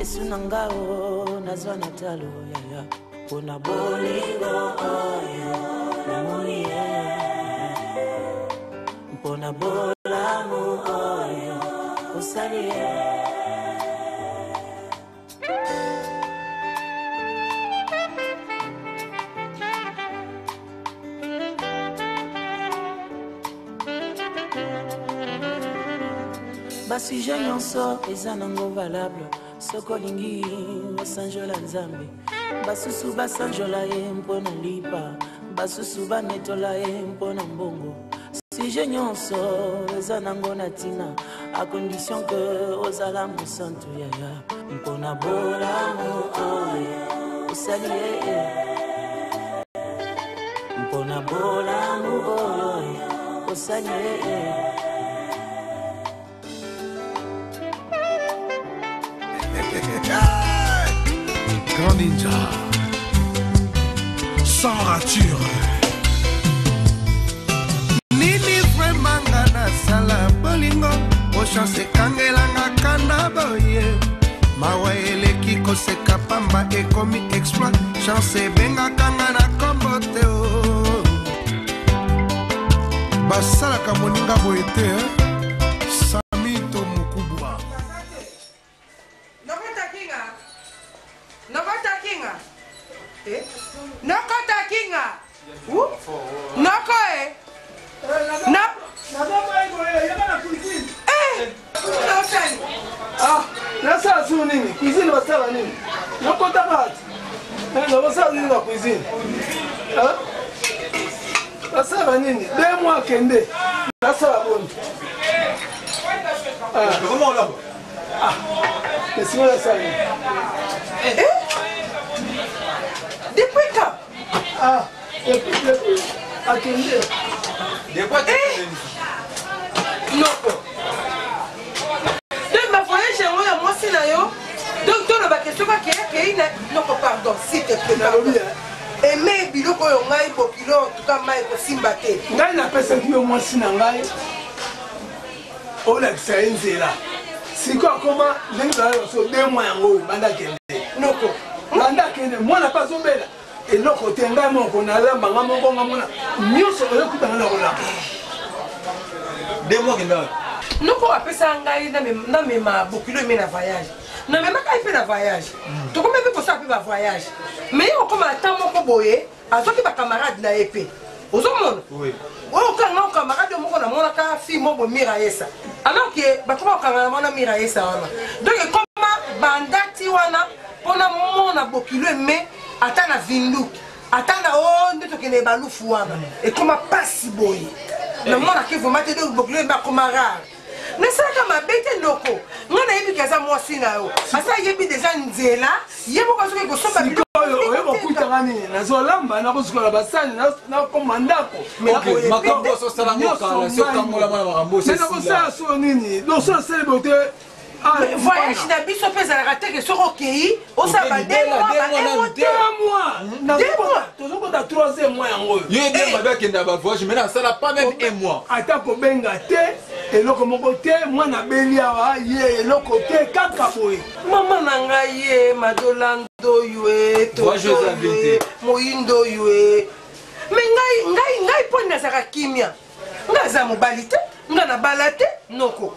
Yesu na nga o nazwa na talo yaya mpona bolingo oyo namoni ye mpona bolamu oyo osali ye. Basujet nyonso eza nango valable soki olingi osanjola Nzambe. Basusu basanjola ye mpo na lipa, basusu banetola ye mpo na mbongo. Sujet nyonso eza nango na ntina a condition que ozala mosantu yaya mpo na bolamu oyo osali ye, mpo na bolamu oyo osali ye. Grand Ninja sans rature. Nini vraiment nga nasala bolingo ochance ekangelanga kanda boye mawa eleki koseka pamba ekomi exploit chance ebengaka nga na kombo te o. Basalaka moninga boye te, hein? Samito Mukubwa. Nokota kinga. Nokota kinga. Eh? Nokota kinga. Ouh. Noko eh. Na. Eh. Osani. Ah, nasala sunu nini? Cuisine basala nini? Nakotaka ati. Nakosala nini na cuisine? Ah? Nasala nini? 2 mois akende. Nasala boni? Ah. Comment olamba? Ah. Esingo nasala nini? Eh? Depuis quand? Ah, depuis akende. Depuis Eh? Noko. Donc ba voyage yango ya mwasi na yo. Donc tolobaka soki akei akei na noko pardon s'il te plaît. Nalobi, Pardon. Aime biloko oyo ngai bokilo en tout cas mai kosimba te. Ngai napesaki yo mwasi na ngai olakisa ye nzela. Sikoyo akoma ndenge tozalaka so 2 mois yango oyo banda akende. Noko. Banda akende mwana mpe azobela eloko te, ngai moko nalamba ngai moko ngai mona nyonso oyokutanga na kolamba. 2 mois kenda wapi? Noko apesa ngai namema bokilo eme na voyage. Namemaka ye mpe na voyage. Tokomi mpe kosala mpe ba voyage. Mais ye kokoma na temps moko boye azwaki ba camarade na ye mpe. Ozomona? Oui. Oyo okanga o camarade moko namonaka fille moko boye Mira Yesa. Alors que bakoma kokanga na mwana Mira Yesa wana. Donc ekoma bandati wana mpona mona bokilo eme ata na vinduki ata na o nde tokende balufu wana ekoma pasi boye. Namonaki vraiment te donc bokilo eme akoma rare. Nasalaka mabe te noko. Nga nayebi ke aza mwasi na yo. Asa ayebi deja nzela, ye moko azoki kosomba biloko. Sikoyo oyo bakutaka nini? Nazolamba, nakosukola basani, nakoma ndako. Ok, makambo ososala ngo kala, si okangola mwana makambo osesila. Nakosala so nini? Donc so nasali boye te. Ah, Mais voyage na biso mpe ezalaka te ke soki okei osala ba 2 mois, ba 1 mois te. 2 mois. 2 mois. Tozokota 3e mois yango oyo. Ye bien mabe akenda ba voyage mais nasala pas même 1 mois. Ata kobenga te, eloko moko te, mwana abeli awa, ye eloko te, kaka boye. Mama na ngai ye Madolando yue, Voyage Toto eza bien yue, te. Moyindo yue. Mais ngai, ngai, ngai mpo nazalaka kimia. Ngai aza mobali te, ngai nabala te, noko.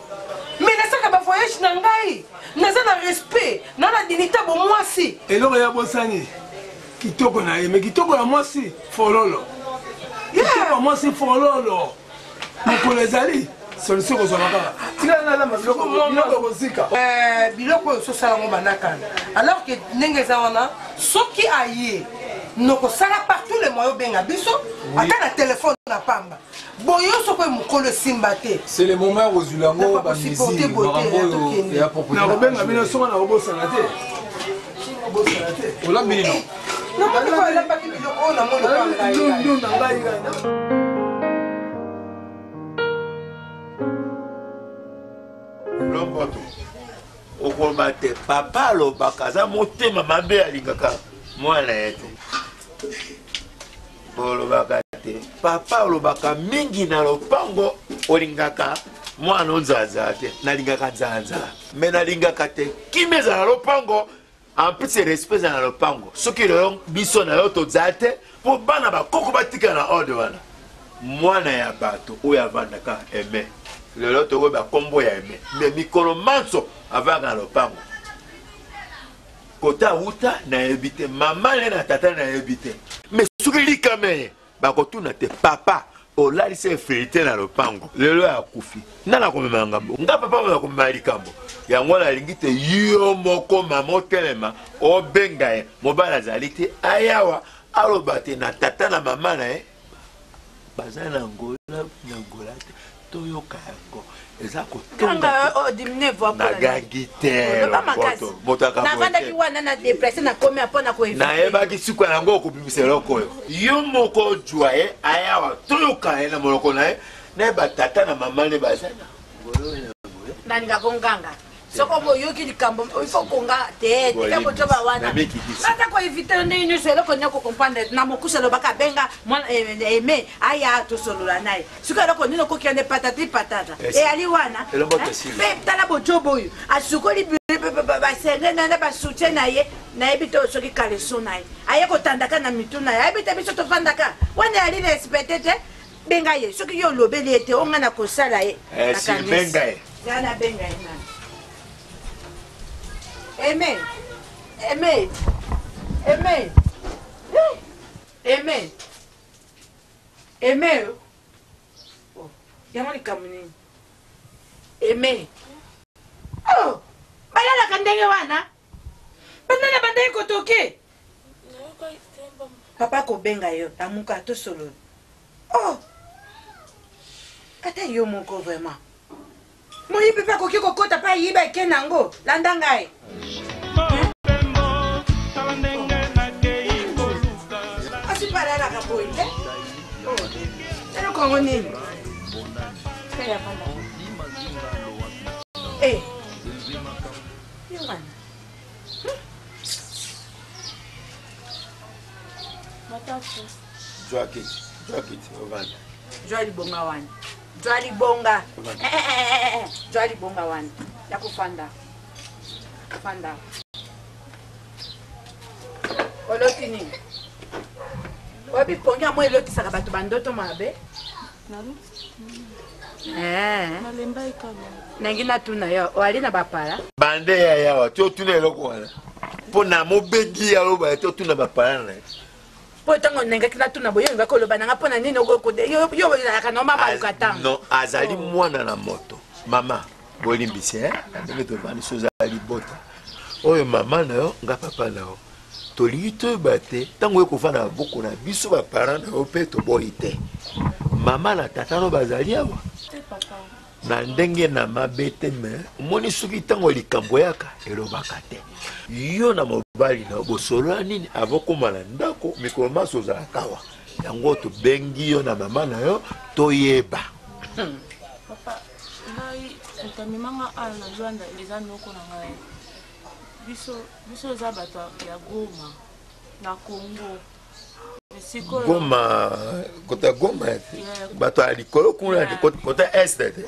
Mais nasalaka ba voyage na ngai. Naza na respect, na na dignité bomwasi. Eloko ya bosani kitoko na ye, mais kitoko ya mwasi fololo. Kitoko ya mwasi fololo. Mokolo ezali solution kozwa kaka. Tika na lamba biloko, biloko kozika. Biloko oyo sosala ngo banakana. Alors que ndenge eza wana soki aye noko sala partout le moyen obenga biso ata na téléphone na pamba. Boyo soko mokolo esimba te. C'est le moment ya kozwila yango Nakoki ba kosupporter mesure, boye te, makambo oyo tokende. ya propos. Nakobenga bino soko nakobosana te. Bosana te. Olambi nini? Namoni ko elambaki biloko oyo namoni lokola ngai. Ndu na ngai ngai. Lokoto okoloba te papa alobaka aza motema mabe alingaka mwana ye te. Bolobaka te papa alobaka mingi na lopango olingaka Mwana onzala te, nalingaka nzala me nalingaka te kimia ezala na lopango. En plus respect ezala na lopango. Soki lelo biso na yo tozala te, mpo bana bakoko batika na ordre wana. Mwana ya bato oyo avandaka aime, lelo tokoyeba nkombo ya aime, me mikolo manso avandaka na lopango. Kota awuta nayebi te, mama ne na tata nayebi te. Me soki likama ye bakotuna te, papa olalisa infidélité na lopango, lelo akufi, nga nakomema ngambo, nga papa nakomema likambo yango. Nalingi te yo moko mama otelema obenga ye, mobali azali te, ayawa aloba te na tata na mama na ye baza na Angola, na Angola te. Toyoka yango eza kotonga. Nagangi te, moto. Navandaki wana na déplace, nakomi mpo na Nayebaki suka yango okobimisa eloko oyo. Yo moko ojwa ye ayawa, toyoka ye na monoko na ye, nayeba tata na mama ne baza na Nalinga konganga. Soko boyoki likambo, il faut konga te. Tika kotoba wana, naza koevite ndenge nyonso. Eloko nini okocomprendre na mokusa? Alobaka abenga mwana aime aya tosolola na ye. Soki eloko nini okoki nde patati patata eyali wana. Mpe tala bojobo oyo asukoli basenge na basoutien na ye, nayebi te soki caleçon na ye aye kotandaka na mitu na ye, ayebi te. Biso tofandaka wana eyali respecte te. Benga ye. Soki yo olobeli ye te, o ngai na kosala ye. Benga ye. Ya nabenga ye nani? Aime, aime, aime, aime, aime. Oh, yango likambo nini? Aime, oh, balalaka ndenge wana? Bandana bandaki kotoke. Papa kobenga yo, amuka tosolola. Oh, ata yo moko vraiment, moyibi mpe akoki kokɔta mpe ayiba eke nango. Landa ngai. Asi mpe alalaka boye te. Eloko yango nini? Eh, yo wana. Zwa kiti, zwa kiti, ovanda. Zwa libonga wana, zwa libonga, zwa libonga wana ya kofanda. Fanda. Oloti nini? Oyebi pongi yango elotisaka bato bandoto mabe. Nangi natuna yo, oali na bapala? Bande ya yawa ti otuna eloko wana mpo na mobengi ya aloba ye te, otuna bapala na ye. Mpo ntango nengaki natuna boye, olingaki oloba nanga mpo na nini? Yo ozalaka na omabaluka ntango. Non, azali mwana na moto. Mama, bolimbisi na ndenge tovandi so, ozala libota oyo mama na yo, nga papa na yo, tolingi toyeba te ntango oyo kovanda na maboko na biso baparent na yo mpe toboyi te. Mama na tata no bazali awa na ndenge na mabe te, me omoni soki ntango likambo eyaka elobaka te. Yo na mobali na yo bosolola nini avokóma na ndako? Mikolo maso ozalaka awa, yango tobengi yo na mama na yo toyeba. Papa, ngai moto amemanga awa na Lwanda eza noko na ngai. Biso eza bato ya Goma na Congo. Goma, kota Goma, bato ya likolo kuna, kota Est te.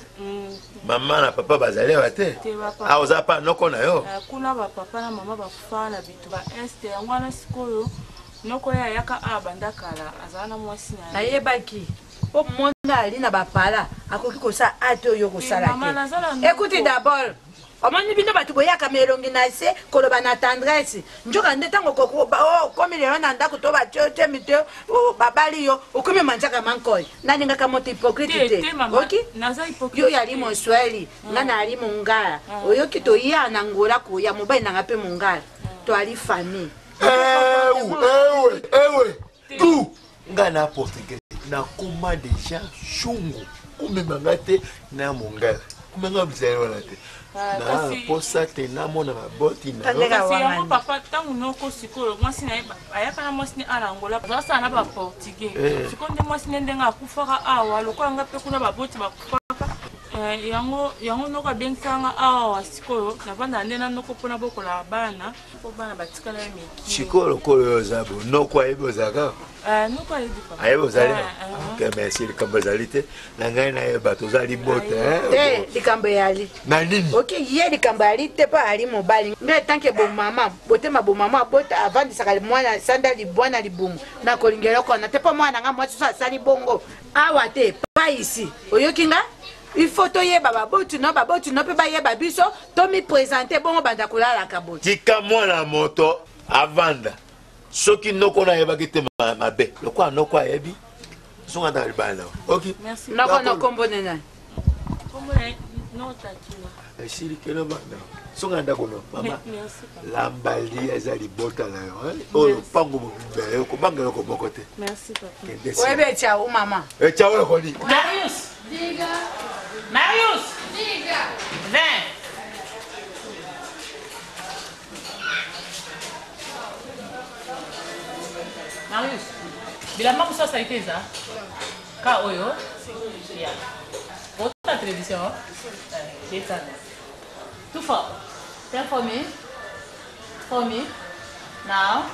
Mama na papa bazali awa te? Awa oza pa noko na yo? Kuna bapapa na mama bakufa na bitu ba Est. Yango wana sikoyo noko ye ayaka awa banda kala, azala na mwasi na ye. Nayebaki mpo mwana ali na bapala akoki kosala ate oyo kosala te. Écoute d'abord, omoni bino bato boyaka melongi na se koloba na tendresse, nzoka nde ntango okomi lelo na ndako to batiotemi te, babali yo, okomi manzaka mankoi. Nalingaka moto hypocrite te. Oki yo yali mosweli, nga nayali mongala. Oyoki toya na Ngola koya mobali nanga mpe mongala, toali famille. Ewe ewe tu nga na portugais nakoma deja shungu, komema nga te na mongala, komema nga bizali wana te, na posa te namona baboti na yo. Kasi yango papa, ntango noko sikoyo mwasi na ye ayaka na mwasi ne ala Angola, azasala na baportugais. Sikoyo nde mwasi ne ndenge akufaka awa, lokola nga mpe kuna baboti bakufaka. Eh, yango yango noko abengisaka nga awa sikoyo navandaka nde na noko mpona bokolaka bana mpo bana batikala ya miki sikoyo lokola oyo oza bo noko ayebi ozala kaka eh, noko ayebi papa ayebi ozali eh, eh. ok merci likambo ezali te na ngai nayeba toza libota te likambo eyali na nini ok ye likambo ayali te mpo ayali mobali ngai tanke bomama botema bomama abota avandisaka mwana sanda libwa na libumu nakolinga eloko wana te mpo mwana nga mwasi so asali bongo awa te pa ici oyoki nga il faut toyeba baboti no baboti no mpe bayeba biso tomipresente bongo banda kolalaka boye tika mwana moto avanda soki noko na ayebaki te mabe lokola noko ayebi zonga na libala na ok noko na kombo na nani esili kelo banda songa na ndako no mama lambali eza libota na yo oyo lopango mobimba ya yo kobanga eloko moko te oyebi echau mama echau ekoli Marius Marius 20 Marius bilamba mosusu asali te eza ka oyo ya ota télévision betana tout fort Ten for me for me now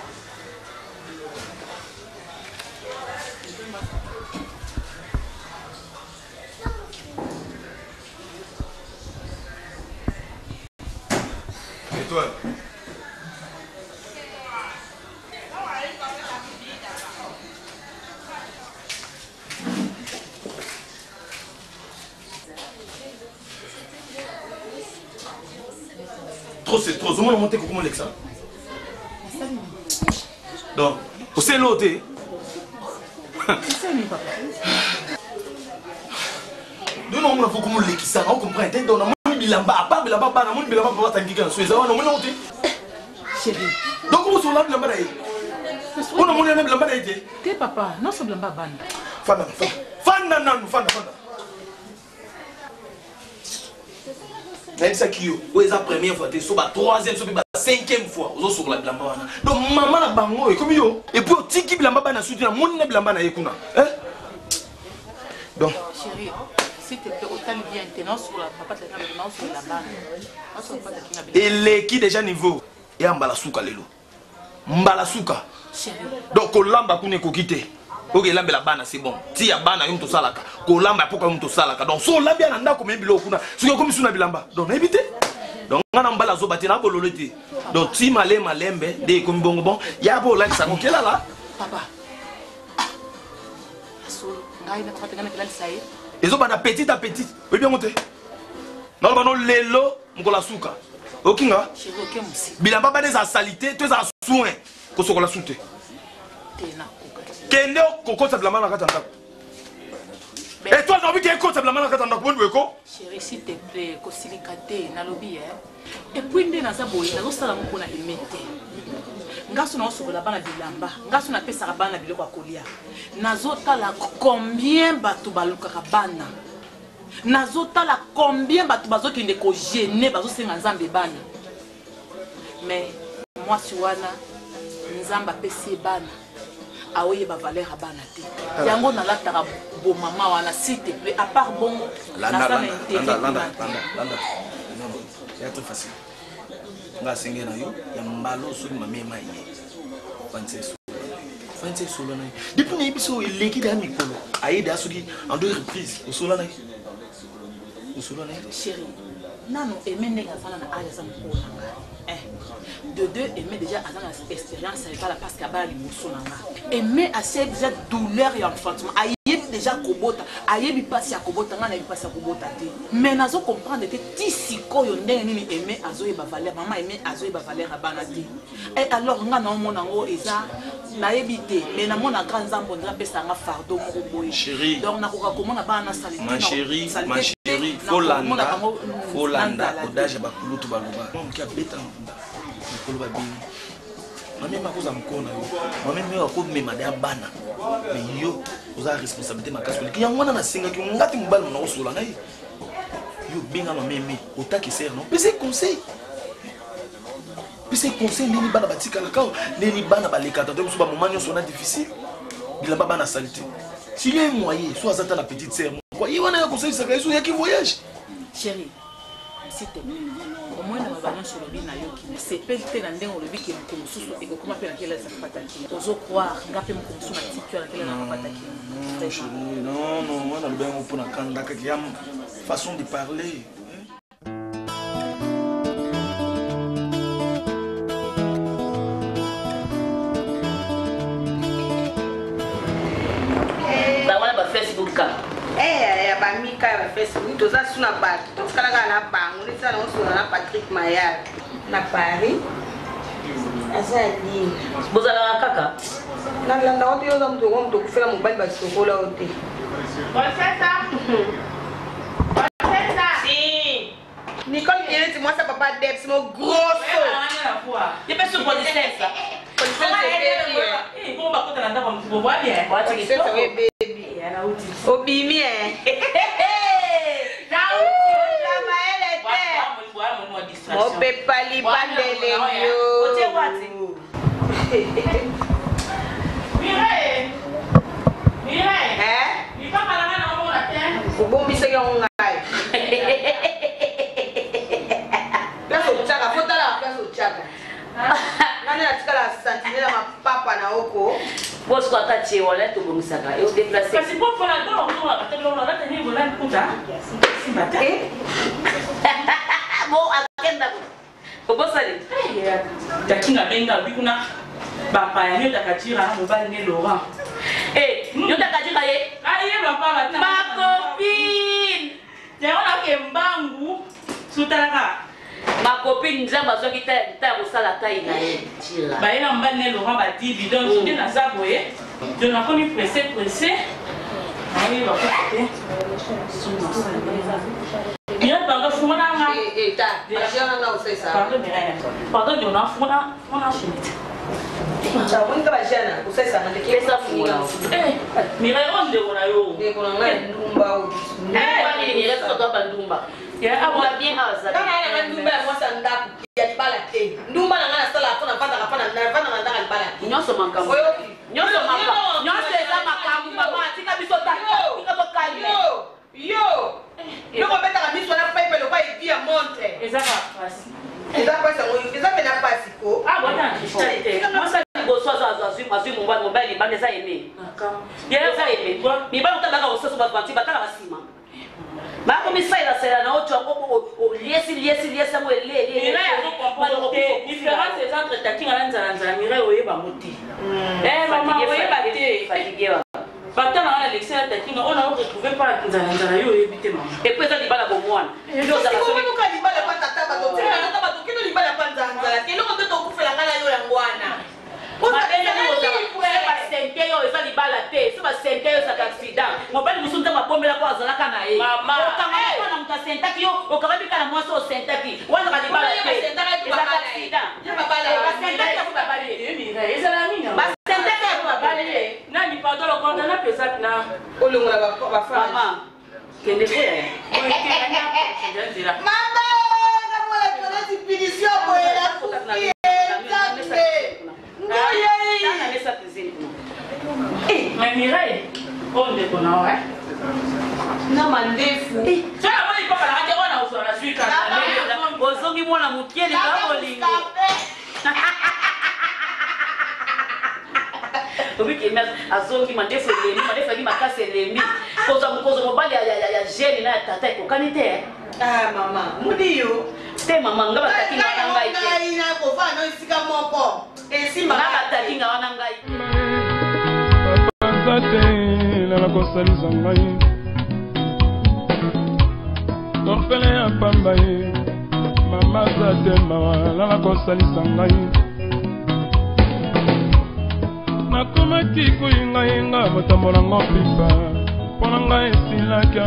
Étoile. Trop c'est trop. Ozomona monte kokoma olekisa. Donc, osali eloko te. Donc namona fo koma olekisa na ocomprendre te. Donc namoni bilamba à part bilamba bana namoni bilamba papa atangika na so eza wana omoni yango te. Chérie. Donc osola bilamba na ye. Mpo namoni yana bilamba na ye te. Te papa, nyonso bilamba bana. Fanda fanda nanu fanda fanda. nayebisaki yo oyo eza première fois te so ba troisième so mpe ba cinquième fois ozosokola bilamba wana donc mama na bango ekomi yo epuis otiki bilamba bana suti namoni na bilamba na ye kuna donc Chérie, s'il te plaît, otali bien te naosokola papa naosokola bana naosokola papa takinga eleki déjà niveau ya mbala suka lelo mbala suka donc kolamba kuna ekoki te oke elambela bana c'est bon ti ya bana yo moto osalaka kolamba ya poka yo moto osalaka donc so olambi ya na ndako omemi biloko kuna soki okomi su na bilamba donc nayebi te donc nga na mobali azoba te nabololo te donc ti male malembe nde ekomi bongo bon ya po olakisa yango kelala papa solo ngai na papa te ngai nakelalisa ye ezobanda petit à petit oyebi yango te naloba no lelo mokolo ya suka okinga bilamba bana ezala salite to ezala soin kosokola su te kende kokotisa bilamba na kati ya ndako etoile naobi ke ekotisa bilamba na kati ya ndako boni boyeko chéri s'il te plaît kosilika te nalobi e epuis nde naza boye nazosala ngo mpona aime te nga so naosokola bana bilamba nga so napesaka bana biloko ya kolia nazotala combien bato balukaka bana nazotala combien bato bazokende kogene bazosenga nzambe bana mais mwasi wana nzambe apesi ye bana aoyeba valeur ya bana te yango nalataka bomama wana s'il te plaît à part bongo naza na intérêt ya très facile nga asenge na yo ya mbala soki mamema ye fanisa esolo fanisa esolo na ye depuis nayebi so eleki deya mikolo aye deya soki en deux reprise osola na ye osola na ye chéri nano aime ndenge azala na age aza mokolo na nga eh. de deux aime déjà aza na expérience ya ebala parce que abala liboso na nga aime asebi déjà douleur ya enfantement ayebi déjà kobota ayebi mpasi ya kobota ngai nayebi mpasi ya kobota te mais nazo comprendre te ti sikoyo ndenge nini aime azoyeba valeur mama aime azoyeba valeur ya bana te e alors ngai naomona yango eza nayebi te mais namonaka nzambe ondire apesa nga fardeau moko boye donc nakoka komona bana na salema chérie ma chérie folanda folanda odage ya bakulutu baloba moke abeta na mikolo babengi mameme akozala mokolo na yo mameme oyo akomema deya bana mais yo oza responsabilité makasi koleki yango wana nasengaki nga te mobali mona kosola na ye yo benga mameme otaki sere no pesa conseil pesa conseil ndeni bana batikalaka ndeni bana balekaka to mosusu bamoma nyonso wana difficile bilamba bana salite s'il y a un moyen so aza ta na petite sere moko ye wana ya kosalisaka ye so oyaki voyage. Chérie, s'il te plaît, au moins na maloba nyonso olobi nayoki, nasepeli te na ndenge olobi ke mokolo mosusu ekokoma mpe na kela eza papa Takini. Ozo croire nga mpe mokolo mosusu natiki yo na kela na papa Takini. Non, chérie, non, non, wana alobi yango mpo na kanda kaka ya façon de parler. Bango na ba Facebook ka. Eh, ya bamika ya bafacebook toza su na bato totikala kaka na bango neti na osola na patrick mayal na paris aza ya nini bozalaka kaka nalanda wapi yo oza moto oko moto okufela mobali basokola yo te Nicole Mieleti mwasi ya papa Debs mo grosso. Ye pe su policier. Obimi eh. Mopepa libandele yo. Obombisaki yango ngai. Place otiaka, faut tala place otiaka. Ngai nde natikala sentinelle ya mapapa na oko. Bosco ata tie wana tobongisaka eo déplacer. Kasi po fona do ko ata biloko na lata ni bona kuta. Simba te. Bo akenda obosani. Takinga benga bi kuna bapaya yo takajira na mobali ne Laurent. Eh, yo takajira ye. Aye papa ba Ma copine. Yango na ke mbangu sutalaka. Ma copine nzambe azwaki ta ta ya kosala tai na ye. Tira. Baye na mobali ne Laurent badibi donc nde naza boye. Donc nakomi pressé pressé. Naye bakuta te. Mireille, pardon, fungola nga. Eh, eh, ta. Bajana nga osalisa. Pardon Mireille. Pardon Dona, fungola, fungola chemise. Omonika bajana osalisa nga te. Pesa fungola. Eh, Mireille, oyo ndeko na yo. Ndeko na ngai ndumba oyo. Ndumba nini Mireille, soki oza bandumba. Ya, awa bien awa zali. Kaka na ngai ndumba ya mwasi ya ndako ya libala te. Ndumba na ngai nasalaka mpo navandaka mpo navandaka na ndako ya libala te. Nyonso makambo. Oyoki? Nyonso makambo. Nyonso eza makambo mama, tika biso ta. Tika to calme. Yo! Yo! Yo kobetaka miso wana pepe lokola evi ya montre. Eza kaka pasi. Eza pasi yango eza pena pasi ko. Ah, bwana na cristal te. Mwasi liboso azo azwi azwi mobali mobali libanda eza aime. Eza aime. Mibali otalaka kososo bato banti batalaka nsima. Bakomisalela na oyo yango oliesi liesi liesi yango eleli. Mireille azo comprendre te. Différence eza entre takinga na nzala nzala Mireille oyeba ngo te. Eh mama oyeba te. Fatigué wa. Bata na wana Alexia na takinga oyo na retrouver pa nzala nzala yo oyebi te mama. Et puis eza libala bomwana. Yo ozala soki Okomoka libala pa tata bato tika tata bato kino libala pa nzala nzala te eloko nde tokufela ngai na yo yango wana. Basente yo eza libala te so basente yo ezalaka accident mobali mosusu ntango abombelako azalaka na ye okangama na moto asentaki yo okangami kaka na mwasi osentaki wanaka libala te ezalaka accident basentaki yango babali basentaki yango babali nani pardon lokonda na pesa na olongola mama kende koya mama namona toneti punition boye nakufi nzambe ngoyei mais Mireille oyo ndeko na yo na mandefu ozongi mwana mokie lika bolingo obiki azongi mandefu elembi mandefu yaki makasi elembi kozwa kozwa mobali ya jeune na ya tata ekokani te ah mama moni yo te mama nga batakinga wana ngai te ngai nakofanda no esika moko esimba nga batakinga wana ngai Papa te nana kosalisa ngai orphelin ya pamba ye mama aza te mawa nana kosalisa ngai nakomaki koyengayenga motambo nango pipa mpo na ngai esilaka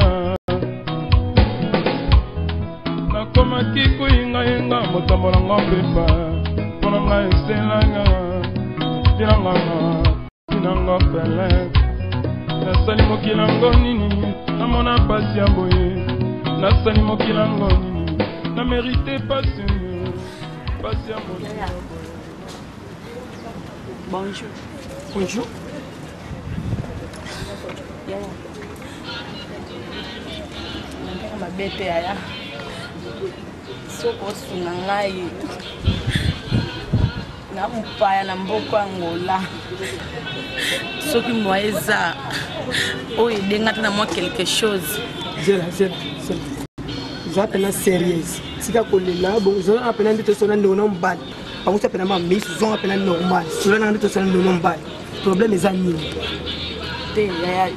nakomaki koyengayenga motambo nango pipa mpo na ngai esilaka tinanganga tinanga pele nasali mokili yango nini namona pasi ya boye nasali mokili yango nini na merite pasi oyo pasi ya boye Bonjour. Bonjour. Yaya. mabe te yaya soki osunga ngai na mopaya na mboka angola soki mwa eza oyo edenga te na mwa quelque chose zela zela zela oza mpena sérieuse tika kolela bongo ozala mpena nde tosona ndeko na mobali bango mpena ma miso zonga mpena normal sola nanga nde tosona ndeko na mobali problème eza nini te yaya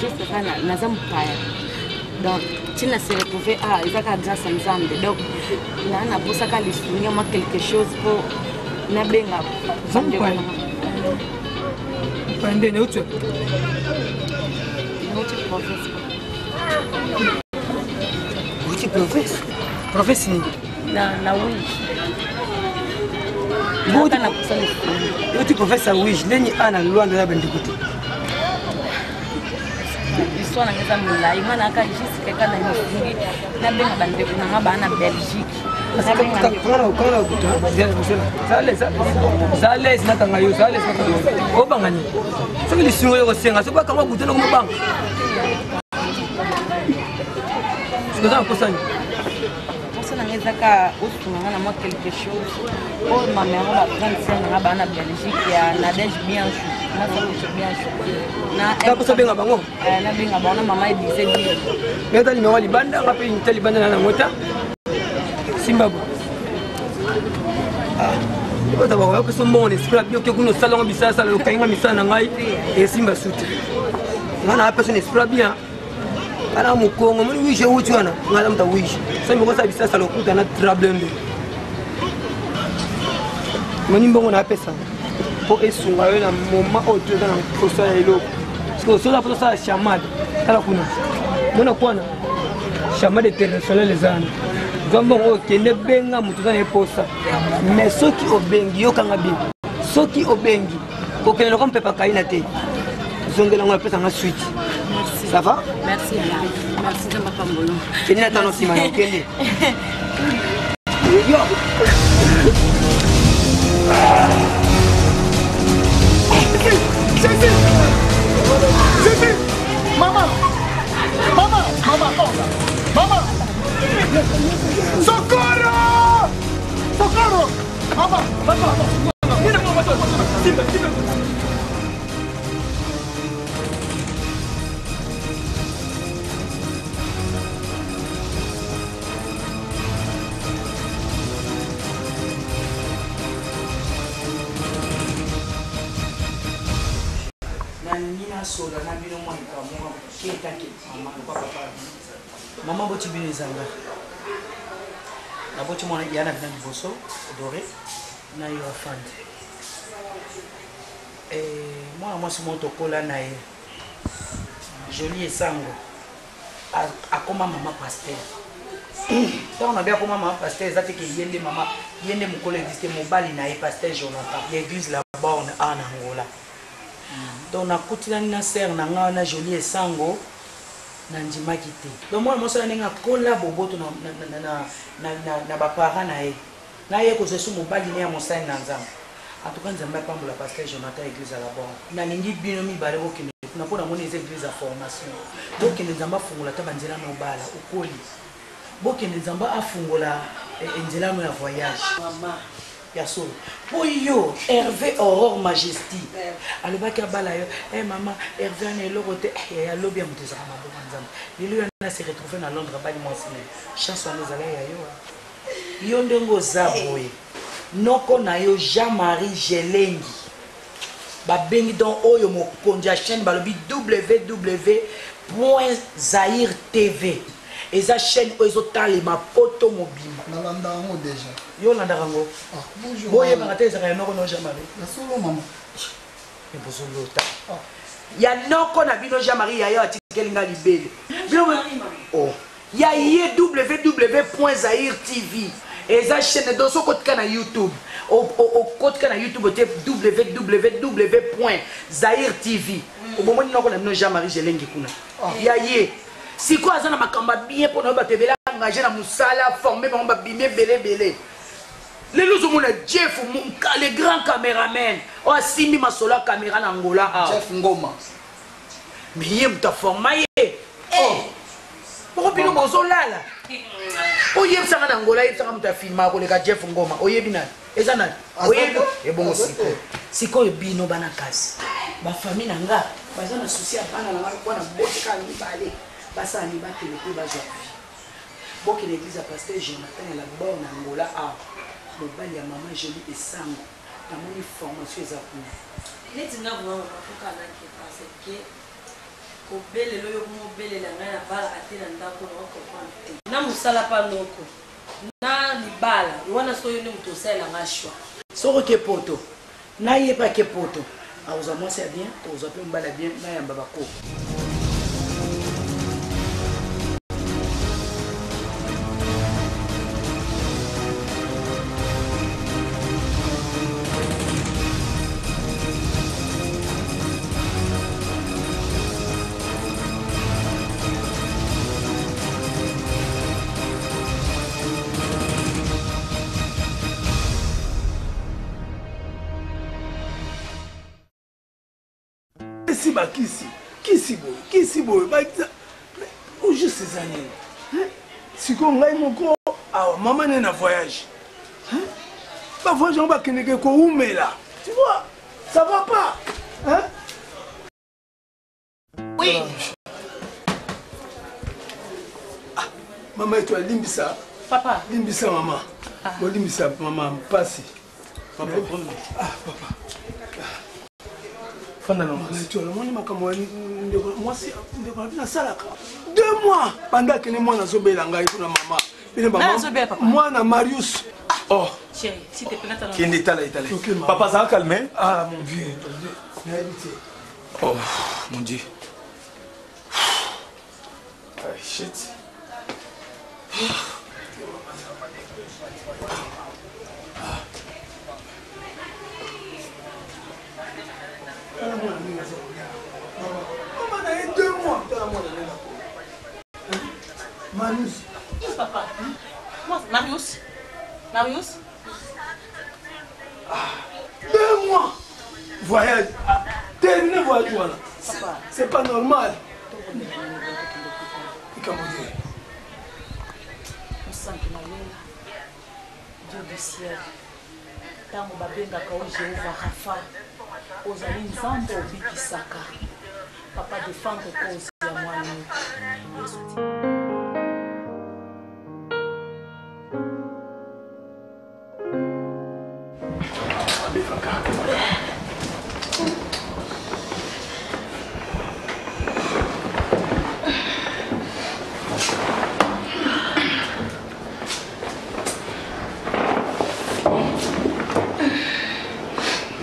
juste kaka naza mopaya donc ntina se retrouve ah eza kaka grâce ya nzambe donc naa naposaka lisungi ya mwa quelque chose mpo nabenga mopaya nde nauti nauti province outi province province nini na wige euti province ya wige ndeni a na lwanda ya bandeko te histoire nanga eza molai nga nayaka juste kaka na lisungi nabenga bandeko na nga baa na belgique zalesi nakanga yo zalesi nakanga yo obanga nini soki lisungi oyo kosenga soki bakanga butu nakomobanga soki oza na mposa nini mposa na ngai eza kaka osunga nga na mwa quelque chose oyo mama yango ba grande sœur na nga baa na belgique ya nadege bianchu nasakoso bianchu naposa obenga bango eh, nabenga bango na mama edise bien ata nimero libanda nga mpe ta libanda na nango ta simba bo ota bakoya pesa mbongo na esprit abi oke kuna osala yango bisalasala okangi nga misala na ngai esimba suti nga na apesa na esprit bien ana mokongo moni wige euti wana nga aza moto ya wige soki mokosala bisalasala okuta na trable nde moni mbongo na apesa mpo esunga yo na moment oyo toza na mposa ya eloko parceke osola mpo tosala chamade tala kuna mona kwana chamade international eza wana zwa mbongo oyo kende benga moto oza na ye mposa mais soki obengi yokanga bien soki obengi kokende loka mpepa kaina te zongela ngo apesa nga suite ça va merci merci nzambe apambolo kende na tano nsima na okende yo Jésus Jésus Maman Maman Maman oh. Maman Socorro Socorro Maman Maman Simba Simba Nalingi nasola na bino mwa likambo moko moke etake mama lokwa papa mama boti bino ezanga naboti mwana ya na bino liboso dore na yo afandi eh, mwana mwasi moko tokola na ye jolie esango akoma mama pasteur ntango nabi akoma mama pasteur eza te ke ye nde mama ye nde mokolo église te mobali na ye pasteur jonathan ya église la borne a na angola donc nakutilani na sere na ngai wana jolie esango nandimaki te donc mwana mwasi wana ndenge akola boboto na baparent na ye naye kozwa esu mobali ne ya mosali na nzambe en tout cas nzambe apambola pasteur jonathan église à la borne nalingi bino mibale bokende kuna mpo namoni eza église ya formation bokende nzambe afungola ata banzela na obala okoli bokende nzambe afungola eh, eh, nzela no ya voyage mama ya solo mpo yo herve aurore majesty alobaki abala yo e mama herve ana eloko te eh, yaya lobi ya moto ezalaka maboko ya nzambe lelo yo ana se retrouve na londres abali mwasi na ye chance wana ezala ya yo yo ndenge oza boye noko na yo jean marie gelengi babengi donc oyo mokonzi ya chaîne balobi www point zaire tv eza chaîne oyo ezotalema poto mobimba nalanda yango deja yo olandaka yango ah, boyebaka te ezalaka ya noko no jean marie ya solo mama bozolota ah. ya noko na bino jean marie yaya atikeli nga libele bino oh. ya ye www point zaire tv eza chaîne donc soki okotika na youtube okotika na youtube otie www point zaire tv obomoni noko na bino jean marie gelengi kuna ah. ya ye sikoyo aza na makambo ya bien mpo na yo bato ebele engage na mosala forme bango babimi ebele ebele lelo ozomona jeff le grand cameraman oyo asimbi masolo ya camera na angola awa jeff ngoma mais ye moto aforma ye oh. Boko bino Bozolala. Oyebisanga na Angola, ayebisanga moto afilmaka koleka Jeff Ngoma. Oyebi nani? Eza nani? Oyebi? Ebongo sikoyo. Sikoyo bino bana kasi. Ba famille na nga baza na souci ya bana na nga lokola na boti kaka mibale. Basala nini bakende mpe bazwa vie. Bokende eglise ya pasteur Jonathan ya la borne na Angola awa. Mobali ya mama Jolie Esango. Namoni formation eza kuna. Neti nga vraiment mama faut kaka nake parce que kobelela oyo okoma obelela ngai na balaka te na ndako na comprendre te na mosala pa noko na libala wana soki yo nde moto osalela nga choix. Soki oke poto na ye pe ake poto akozwa mwasi ya bien tokozwa pe mobali ya bien nayamba bakoko. Esi bakisi kisi boye kisi boye bakisa au juste eza nini sikoyo ngai moko awa mama ne na voyage ba voyage yango bakendeke kowumela tu vois ça va pas hein? Oui. Ah, mama eto alimbisa papa limbisa mama ah. bolimbisa mama mpasi papa ah papa fanda na eto omoni makambo ya ndeko mwasi ndeko na bino asalaka deux mois banda akende mwana azobela ngai kuna mama bino mwana marius oh Chérie, s'il te plaît, natala. Kende tala etala. Papa azala calme. Ah mon vieux, nayebi te. Oh mon Dieu. Ah, shit. Tala mwana ndenge aza kolia. Mama na ye deux mois. Tala mwana ndenge akolia. Marius. Yes, papa. Marius. Marius. Ah, deux mois. Voyage. Ah, terminé voyage voilà. C'est pas normal. Likambo te. Mosantu na lola, Dieu du ciel, ntango babengaka yo Jehova Rafa, ozali Nzambe obikisaka. Papa, défendre cause ya mwana Yesu.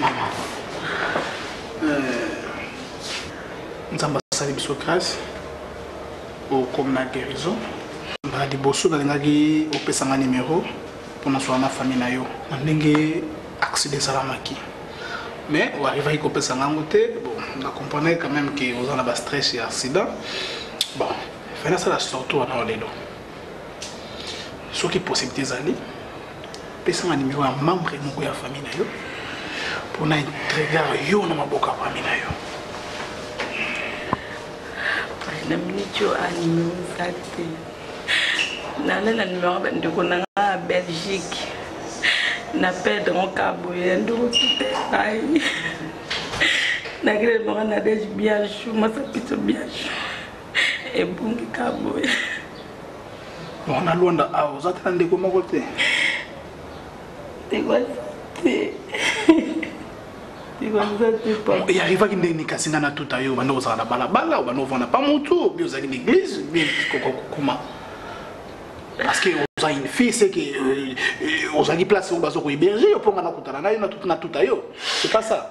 Mama, nzambe asali biso grâce okomi na guérison mbala liboso nalingaki opesa nga numero mpo nazwa na famille na yo na ndenge accident esalamaki mais oarrivaki kopesa nga yango te bon na comprenais quand même ke oza na bastress ya accident bon fai nasala sorti wana yo lelo soki possibilité ezali pesa nga numero ya membre moko ya famille na yo mpo na intrigare yo na maboko ya famille na yo na miniti oyo a numero eza te nana na numero ya bandeko na nga ya belgique na perdre ngo kaka boye ya ndeko kite ngai nakele numero na nadege biachu masapito biachu ebungi kaka boye bon na lwanda awa oza te na ndeko moko te ndeko aza te ndeko aza te papa eyarrivaki ndenge nini kasi ngai natuta yo obanda kozala na balabala obanda kovanda pa motu bi ozalaki na église bi kokoma parce que oza une fille c'est que euh, euh, ozalaki place oyo baza kohéberge yo mpo ngai nakutana na yo natuta yo c'est pas ça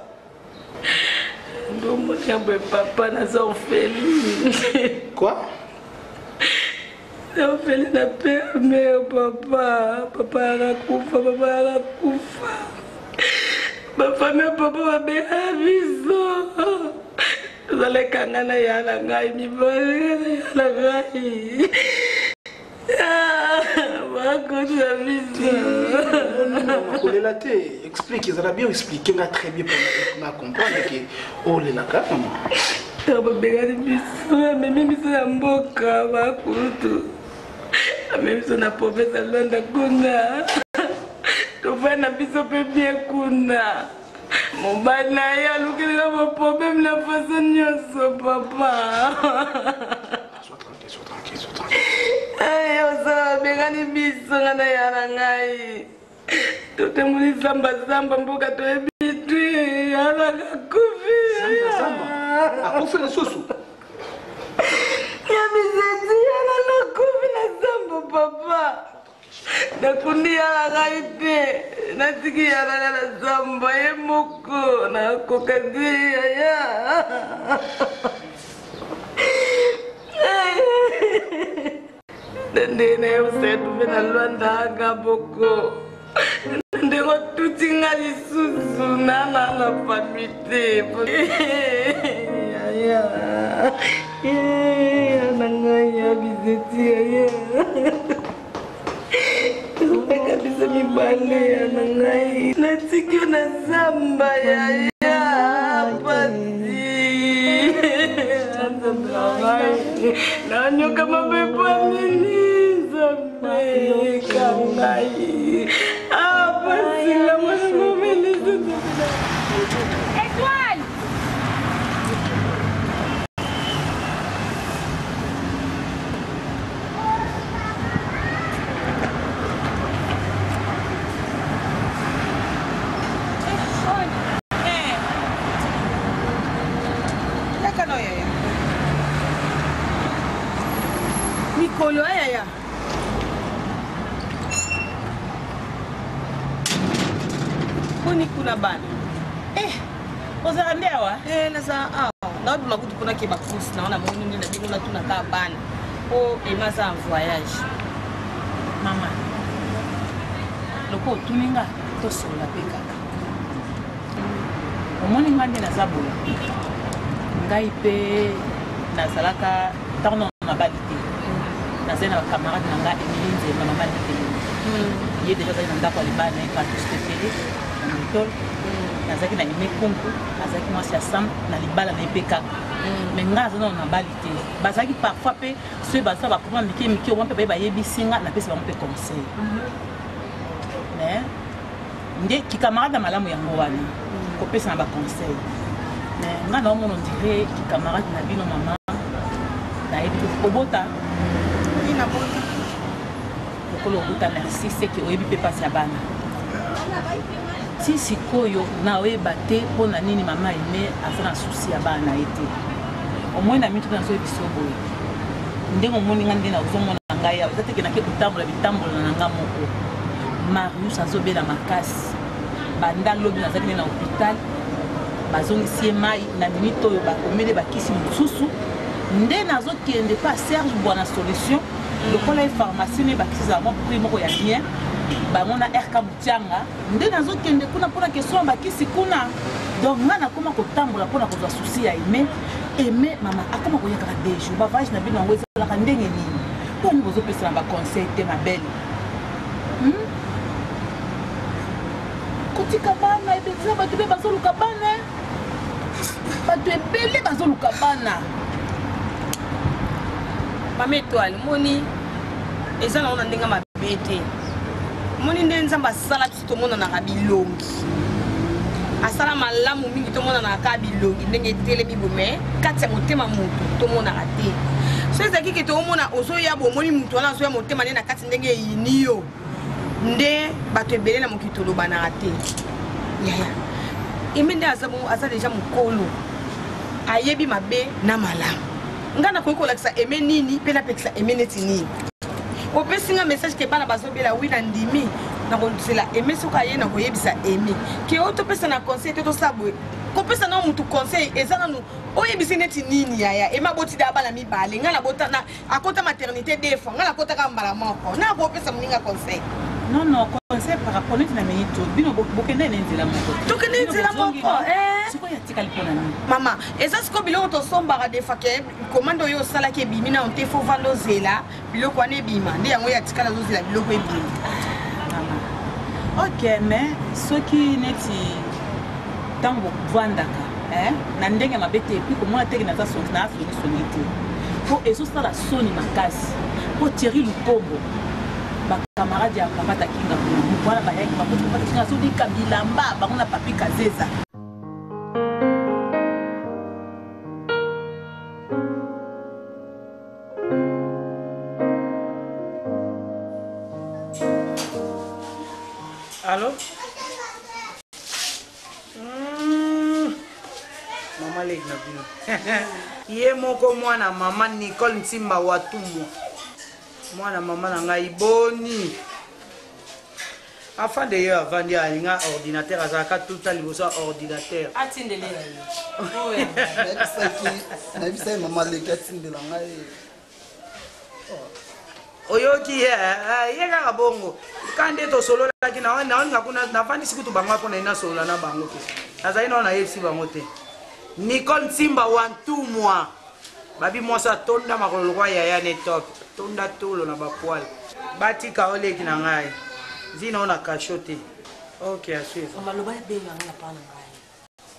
ndomoni ya boye papa naza orpheline quoi na orpheline na père mère papa papa yaka kufa papa yaka kufa bafami ya papa babengaka biso tozaleka ngai na ya na ngai mibale na ya na ngai bakotisa biso kolela te explique ezala bien explique nga très bien na comprendre ke olelaka mama ntango babengani biso bamemi biso na mboka bakulutu Amemi biso na province ya Luanda kuna. Tofandi na biso mpe bien kuna. Mobali na ye alukeli nga ba problème na façon nyonso papa. Ay, osala babengani biso nga na ya na ngai. Totemboli zamba zamba mboka toyebi te alaka kufi. Zamba akufi lisusu. Ya bizeti alaka kufi na zamba papa. Nakundi ya na ngai te natiki ya na ngai na zamba ye moko nakoka te yaya. Na ndenge na ye osetrouve na Luanda anga boko ndenge otuti nga lisusu nana na fami te yaya na ngai ya bizeti yaya ezalaka biso mibale ya na ngai natiki yo na zamba yaya pasi nzambe na ngai nanyoka mabe mpo nini nzambe ka ngai apasi nga mwana mobeli Étoile! Yaka na yaya. Mikolo ya yaya. Boni kuna bana. Eh, ozala nde awa? Eh, naza awa. Naobima kutu mpona keba course na wana moni nde na bino natuna kaka bana. Po Emma aza en voyage. Mama, lokola otuni nga tosolola mpe kaka. Omoni nga nde naza boye. Ngai mpe nazalaka ntango na nabali te. Nazali na bacamarade na nga Emilie Nzemba, mama Likele. Ye deja azali na ndako ya libala na ye Patrice Pepele na Mitol. Nazalaki na Aimé Kunku, azalaki mwasi ya Sam na libala na ye mpe kaka. Mais nga naza nano nabali te. Bazalaki parfois mpe soki baza baproblème mike mike omwa mpe baye bayebisi nga napesi bango mpe conseil. Mais nde kikamarade ya malamu yango wana kopesa na baconseil. Mais nga naomona ondire kikamarade na bino mama nayebi te obota lokola obota merci seke oyebi mpe mpasi ya bana ti sikoyo naoyeba te mpo na nini mama Aime aza na susi ya bana na ye te. Omoni na mitu mpe nazoyebisa yo boye ndenge omoni nga nde nazomona ngai awa eza te ke nake kotambola bitambola na nga moko. Marius azobela makasi banda lobi nazalaki nde na hôpital bazongisi ye mai na minute oyo bakomeli bakisi mosusu nde nazokende pa Serge Bwana solution lokola ye pharmacie ne bakisi ezala mwa prix moko ya bien bango na RK Mutianga nde nazokende kuna mpona question ya bakisi kuna. Donc nga nakoma kotambola mpona kozwa souci ya Aime. Aime mama akoma koya kaka deux jours bavage na bino yango ezalaka ndenge nini mpo nini bozopesa na baconseil te ma belle? Kotika bana ebele bato mpe bazoluka bana, bato ebele bazoluka bana. Mama Etoile, moni eza nango na ndenge mabe te. Moni nde Nzambe asala biso tomonanaka bilongi. Asala malamu mingi tomonanaka kaka bilongi ndenge etelemi bo mais kati ya motema moto tomonaka te. So ezalaki ke toomona ozoya bomoni moto wana azoya motema nde na kati ndenge eyini yo. Nde bato ebele na mokili tolobanaka te. Yaya. Aime nde aza bongo, aza deja mokolo. Ayebi mabe na malamu. Nga nakoki kolakisa Aime nini mpe napekisa Aime neti nini. Opesi nga message ke bana bazobela wi na ndimi nakozela Aime soki aye nakoyebisa Aime ke oyo topesa na conseil te tosala boye. Kopesa na mutu conseil eza nanu oyebisi neti nini yaya. Aime aboti da bana mibale, nga nabota na akota maternité deux fois, nga nakotaka mbala moko. Na kopesa moninga conseil. Non, non, conseil par rapport neti na minute oyo bino bokende na nzela moko. Tokende nzela moko, eh. Sikoyo atikali mpona nini? Mama, eza sikoyo biloko tosombaka des fois ke commande oyo osalaki ebimi nano te, faut vanda ozela biloko wana ebima nde yango ya tikala azozela biloko ebima. Mama. Ok, mais soki neti ntango bovandaka, eh, na ndenge mabe te, epuis komona teke naza songi, na songi songi te. Po ezosala soni makasi. Mpo Thierry Lukombo bacamarade ya papa Takinga wana bayaki bakoti papa Takinga azobika bilamba bango na papi Kazeza. Allô? Mama leki na bino ye moko mwana mama Nicole Nsimba Watumwa, mwana mama na ngai boni afande ye avandi alinga ordinateur azalaka tuta liboso ya ordinateur atindele ya ye nayebisaki mama leki atindela ngai. Oyoki ye eh, ye kaka bongo ka nde tosololaki naolinga kuna nafandisi kutu bango mpo naye nasolola na bango te, nazali nao nayebisi bango te. Nicole Nsimba Wantumwa babi mwasi atonda makolo lokwa yaya ne top tonda tolo na bapoile batika oleki na ngai zina o na kasho te. Ok, à suivre. Maloba ebenga ngai na pana ngai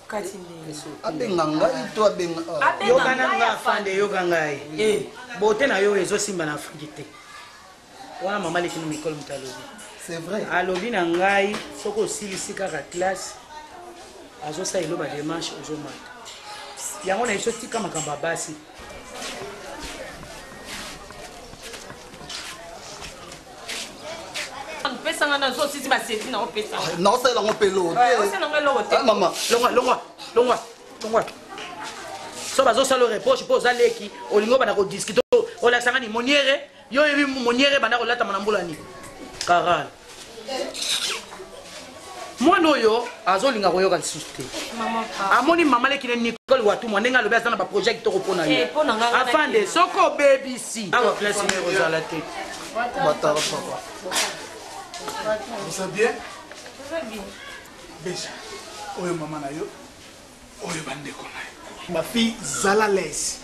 kati nde abenga ngai to abenga yoka na nga afande, yoka ngai bote na yo ezosimba na Afriki te wana. Mama leki no mikolo moto alobi. C'est vrai. Alobi na ngai soki osilisi kaka classe azosala elo bademarche ozomata yango na biso. Tika makambo ya basi. Pesanga na zo sisi basezi na opesa. Naosalela yango mpe eloko. Osala yango eloko te. Ah, mama. Longwa, longwa, longwa, longwa. So bazosala reproche mpo oza leki, olingi obanda kodiskute. Olakisanga ni moniere yo oyebi moniere banda kolatama na mbula nini karal. Mwana oyo azolinga koyoka lisusu te. Amoni mama leki ne Nicole Watumwa ndenge alobi aza na baprojet kitoko mpo na Eh, yo. mpo na ngai Afande nakende. soki obebisi awa place nde kozala te. Batara papa. Oza bien? Beja, oyo mama na yo, oyo bandeko na yo. Bafille, zala lese.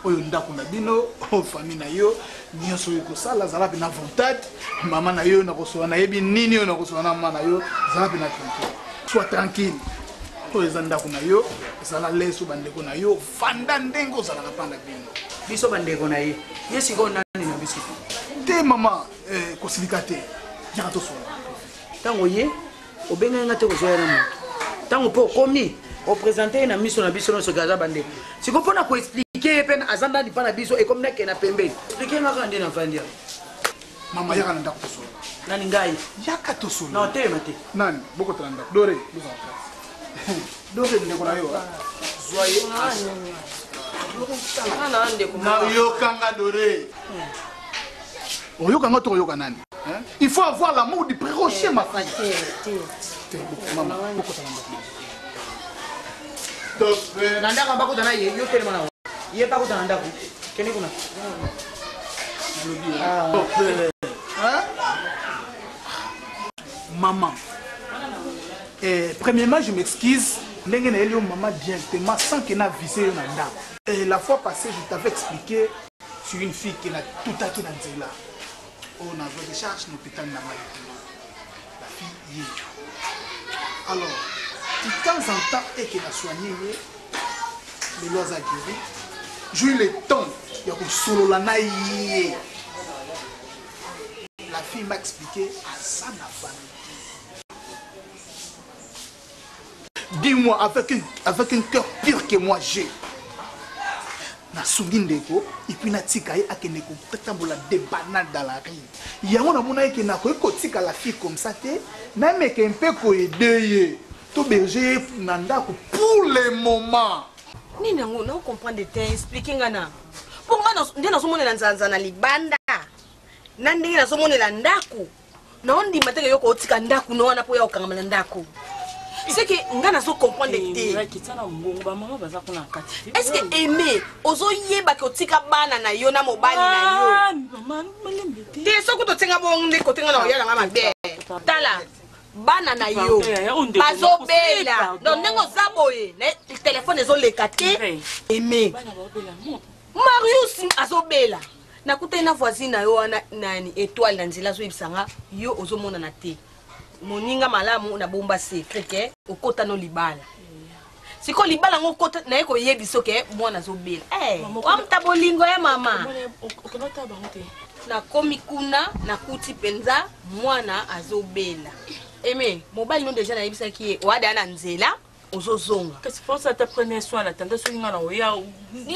Oyo ndako na bino, oyo famille na yo, nyonso oyo kosala, zala mpe na vontade. Mama na yo nakosola, nayebi nini oyo nakosola na mama na yo, zala mpe na tranquille. Sois tranquille. Oyo eza ndako na yo, zala lese bandeko na yo, fanda ndenge ozalaka mpa na bino. Biso bandeko na ye, ye sikoyo nani na biso? Te mama, kosilika te. Yaka tosola. Ntango ye obengaki nga te kozwa ye na moto, ntango mpe okomi opresente ye na miso na biso nyonso ke aza bandeko, sikoyo mpo na koexplike ye mpe aza ndani mpa na biso ekomi nakende na pembeni. Explike nga kaka nde navandi awa. Mama, yaka na ndako tosola. Nani ngai? Yaka tosola. Na otelema te. Nani? Bokotala ndako. Dore, bozala kasi. Dore, ndeko na yo, ah. Zwa ye. Nayokanga Dore. Oyokanga to oyoka nani? Hein? Il faut avoir l'amour du prérocher, ma fille. Te, mama, bokotala ndako. Donc, na ndako bakota na ye, yo telema na ye bakota na ndako. Kende kuna. Ah. Hein? Maman, premièrement, je m'excuse. Ndenge na yo maman directement sans que na visé yo na ndako. Et la fois passée, je t'avais expliqué sur une fille qui n'a tout acquis na nzela. Oh, na voie de charge na hôpital na ngai. La fille ye. Alors, de temps en temps, et que na soigné ye, lelo aza guéri. J'ai eu le temps ya kosolola na ye. La fille m'a expliqué aza na famille. Dis-moi, avec un cœur pur que moi j'ai. Nasungi ndeko et puis natika ye akende kotambola des bananes dans la rue. Yango namona ye ke nakoki kotika la fille comme ça te, nameke mpe koede ye to berger ye na ndako pour le moment. Nini yango na comprendre te, explique nga na mpo nga nde nazomonela nzanza na libanda na ndenge nazomonela ndako naondima teke yo kotika ndako no wana mpo ya kokangama na ndako seke nga nazo comprendre te. Est ce que aimé ozoyebaki otika bana na yo na mobali na yo te? Soki totinga bongo nde kotinga na oya nanga mabe. Tala bana na yo bazobela, donc ndenge oza boye na telefone ezoleka te. Aimé, Marius azobela, nakutani na voisine na yo wana nani Étoile na nzela, azoyebisa nga yo ozomonana te. Moninga malamu nabomba secret ke okota no libala. Sikoyo libala yango okota naye koyebisa ke mwana azobela. Eh, wamuta bolingo ya mama. Nakomi kuna nakuti mpenza mwana azobela. Eme mobali no deja nayebisaki ye oada na nzela ozozonga. Kasi force ata premier soin na tanda soki nga na oya.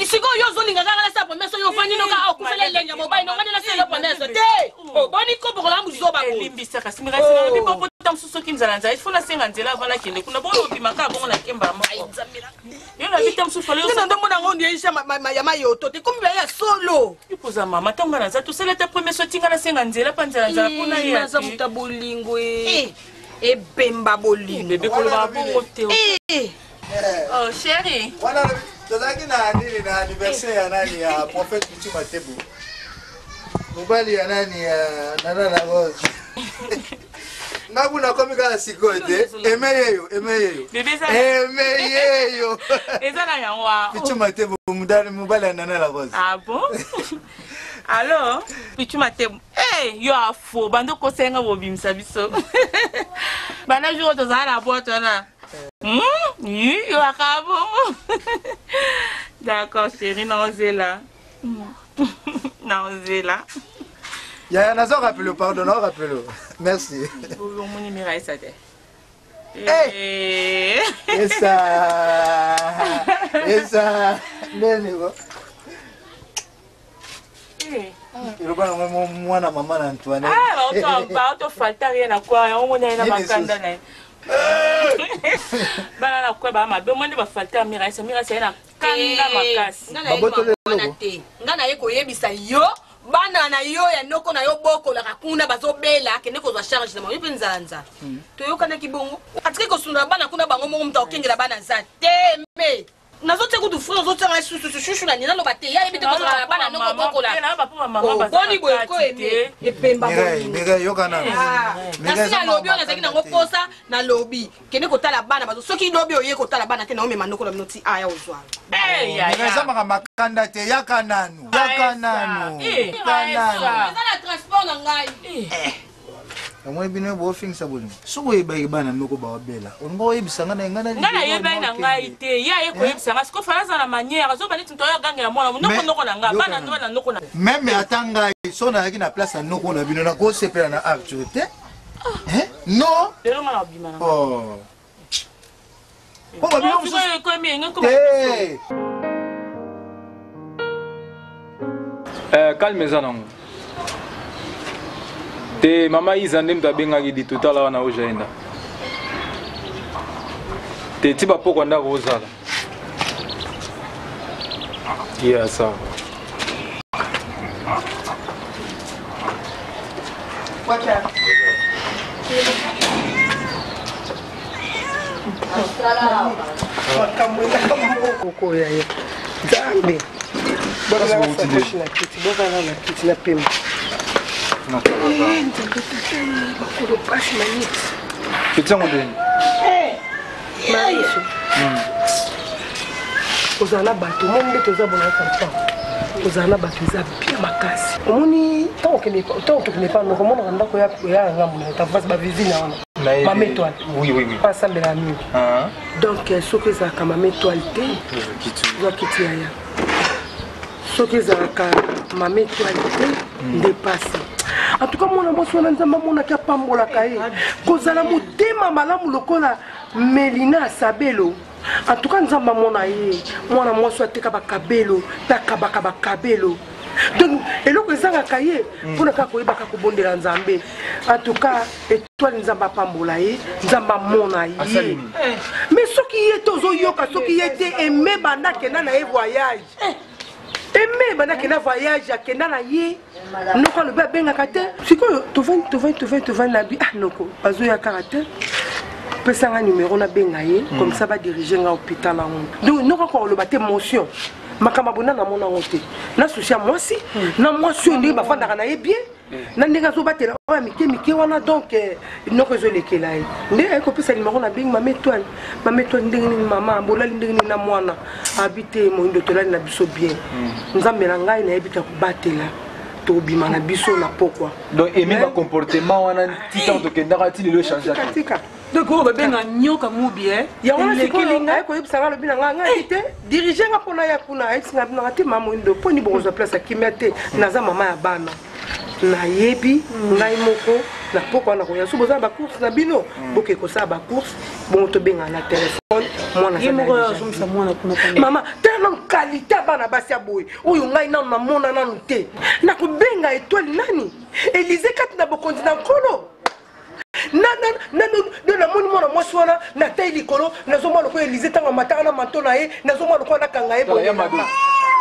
Sikoyo yo ozolinga kaka nasala premier soin yo ofandi noka okufela elengi ya mobali nonga nde nasala premier soin te. Oboni kobokola buzoba boye. Elimbisa kasi mirasi na lobi po pota mosusu soki nzala nzala il faut nasenga nzela avant nakende kuna bongo obima kaka bongo nakemba moko. Yo na bita mosusu fale yo ndo mona ngo ndiisha ya mayoto te komi ya solo. Yo mama ntango nga naza tosala ata premier soin tinga nasenga nzela pa nzala nzala mpona ye. Naza moto ya bolingo e. Ebemba bolingo. Bebe koloba bongo te. Oh chérie. Wana tozalaki na nini na anniversaire ya nani ya prophète Pichu Matebu. Mobali ya nani ya Nana la Rose. Nga kuna komi kaka sikoyo te. Eme yeyo, eme yeyo. Eme yeyo. Eza na yango wa. Pichu Matebu mobali ya Nana la Rose. Ah bon? Alors, Pichu Matebu. Hey, yo afo bando kosenga bobimisa biso. Banda jour tozala na boîte wana. Yo aka bongo. D'accord chérie, naozela. Naozela. Yaya nazo rappele pardon, nazo rappele. Merci. Omoni Miraisa te. Hey. Esa. Esa. Nene ko. Eloba nango mwana mama na Antoinette. Ah, baotofalta rien na kwa yango mona ye na makanda na ye. Bana na kwa ba mabe omoni bafalta ya Miraisa, Miraisa ye na kanda makasi. Babotoli eloko. Nga naye koyebisa yo bana na yo ya noko na yo bokolaka kuna bazobela kende kozwa charge na bango yo mpe nzala nzala toyokanaki bongo atiki kosundola bana kuna bango moko moto akokengela bana aza te me nazotia kutu frère ozotia ngai susu shushu na nini naloba te ya yebi te kozala na bana noko bokola boni boye ko eme epemba Mireille yoka nanu. nasi nalobi oyo nazalaki nango posa nalobi kende kotala bana bazo soki lobi oye kotala bana te naomema noko na bino ti aya ozwa Mireille eza makambo makanda te yaka nanu. Yaka nanu. Yaka nanu. Eza na transport na ngai. Yango bino bofingisa bolingo. Soki oyebaki bana noko baobela, olinga oyebisa nga na ngai na Nga nayebaki na ngai te, ye aye koyebisa nga sikoyo fala aza na manière azoba neti moto ayo agangela mwana noko noko na nga bana bana noko na meme ata ngai so nazalaki na place ya noko na bino nakosepela na Arthur te. Non. Lelo nga na obima na nga. Oh. Po ba bino mosusu. Ekomi enge koma. Te. Eh, calme eza nango te mama iza nde moto abengaki di totala wana ojaenda te ti bapokwa ndako ozala ye yeah, sawa. Makambo ezaka maboko ya ye nzambe bokanga na kiti bokanga na kiti na pema nzambe tata makolo pasi maniki kiti yango ndeni Mariso kozala na bato omoni nde toza bona comprendre kozala na bato eza bien makasi omoni ntango tokende pa noko omonaka ndako ya ngambo na tavasi bavisine wana mama étoile asambelaka mingi donc soki ezalaka mama étoile te zwa kiti yaya soki ezalaka mama étoile te nde pasi en tout cas mwana mwasi wana nzambe amonaki apambolaka ye kozala motema malamu lokola melina asabelo en tout cas nzambe amona ye mwana mwasi ateka bakabelo mpe akabaka bakabelo donc eloko ezangaka ye mpona kaka koyebaka kobondela nzambe en tout cas étoile nzambe apambola ye nzambe amona ye mais soki ye te ozoyoka soki ye te aime banda akenda na ye voyage aime banda akenda voyage akenda na ye noko alobi abengaka te sikoyo tovandi tovandi tovandi tovandi na bi ah noko bazoya kaka te pesa nga numero nabenga ye comme ça badirige nga hôpital yango donc noko akoka koloba te motion makambo abonda namona yango te na susi ya mwasi na mwasi oyo ndenge bafandaka na ye bien na ndenge azobatela oyo ya mike mike wana donc noko ezolekela ye nde aye kopesa nimero na bengi mama étoile mama étoile ndenge nini mama bolali ndenge nini na mwana abi te moyindo tolali na biso bien nzambe na ngai nayebi ta kobatela tobima na biso na pokwa donc emi bacomportement wana ti ntango tokendaka ti lelo echange tika donc oyo babenga nyoka mubi eh? Yango wana Elekeli sikoyo nga. aye koyebisa nga alobi na nga ngai te dirige nga mpona ya kuna ayebisi nga nanga te mama moyindo mpo ni bokozwa place ya kimia te naza mama ya bana. Nayebi ngai moko na pokwa na koya. So boza na ba course na bino, boke kosala ba course, bongo tobengana na telefone mwana Ye aza moko na azongisa mwana kuna. Mama, tala nanu kalite ya bana basi ya boye oyo ngai nanu namona nanu te. Nakobenga etoile nani? Elize kati na bokonzi na nkolo. Na namoni mwana mwasi wana natai likolo, nazomona lokola Elize ntango amataka na manto na ye, nazomona lokola nakanga ye boye. Ya Mado,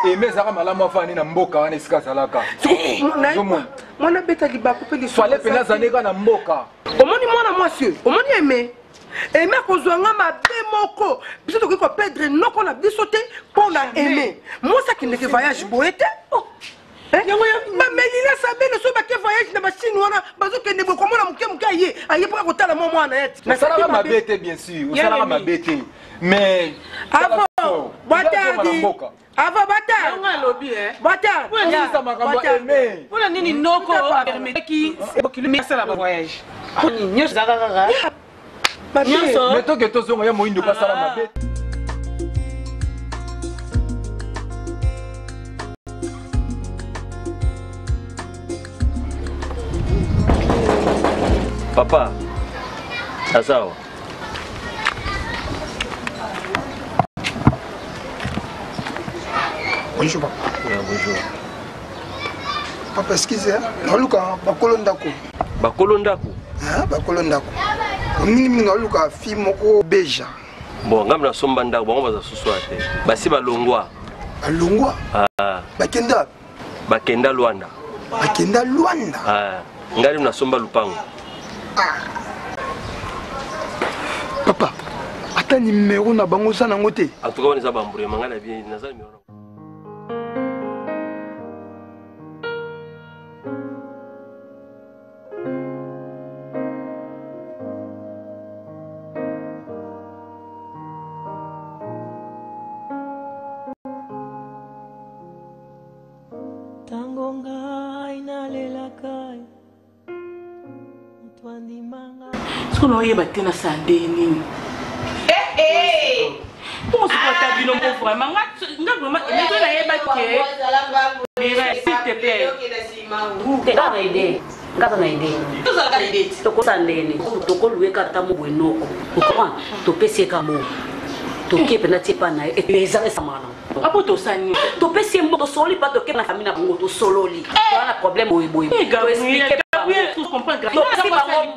eme ezalaka malamu afandi na mboka wana esika azalaka. Mwana abeta libaku mpe lisusu mpenza azali kaka na mboka. Omoni mwana mwasi oyo, omoni eme eme akozwa nga mabe moko. Biso tokoki kopedre noko na biso te mpo na eme. Mwasi akendeke voyage boye te. Bamelila sabele so bake voyage na bachine wana, bazokende boye komona moke moke, aye aye mpoka kotala mwa mwana ye. Osalaka mabe te, bien sûr osalaka mabe te, mais Avo bwatardi, avo Yango alobi bwatar. Mpona nini noko apermetaki bokilo asala ba voyage nyonso ezalaka kaka nyonso? Mais toke tozonga ya moyindo basala mabe. Papa, naza awa. Bonjour papa. Yeah, bonjour. Papa, excuse, naluka bakolo ndako. Bakolo ndako? Hein, bakolo ndako. Mingi mingi naluka fille moko beja. Bon, ngambi nasomba ndako, bango baza susu te. Basi balongwa. Balongwa? Ah. Bakenda? Bakenda Luanda. Bakenda Luanda? Ah, ngai nasomba lupango. Ah. Papa, ata nimero na bango oza nango te? En tout cas wana eza bambrema, ngai na bien naza nimero. Ntango ngai nalelaka, moto andimanga. Soki naoyeba te nasala nde nini bongo sikoyo, ata bino mo vraiment nga vraiment eloko nayeba ke Mireille, s'il te plaît. Nga na idée, nga aza na idée. Tokosala ndenge tokolueka ata mo boye noko okomprendre, topesi ye ka mo toke mpenza tie epa na ye, eza esamana. Apo tosani. Topesi ye mbongo, tosololi mpa toke na famille na bango, tosololi toza na problème boye boye. Gabriel, Gabriel, tu comprends, Gabriel. Topesi bango,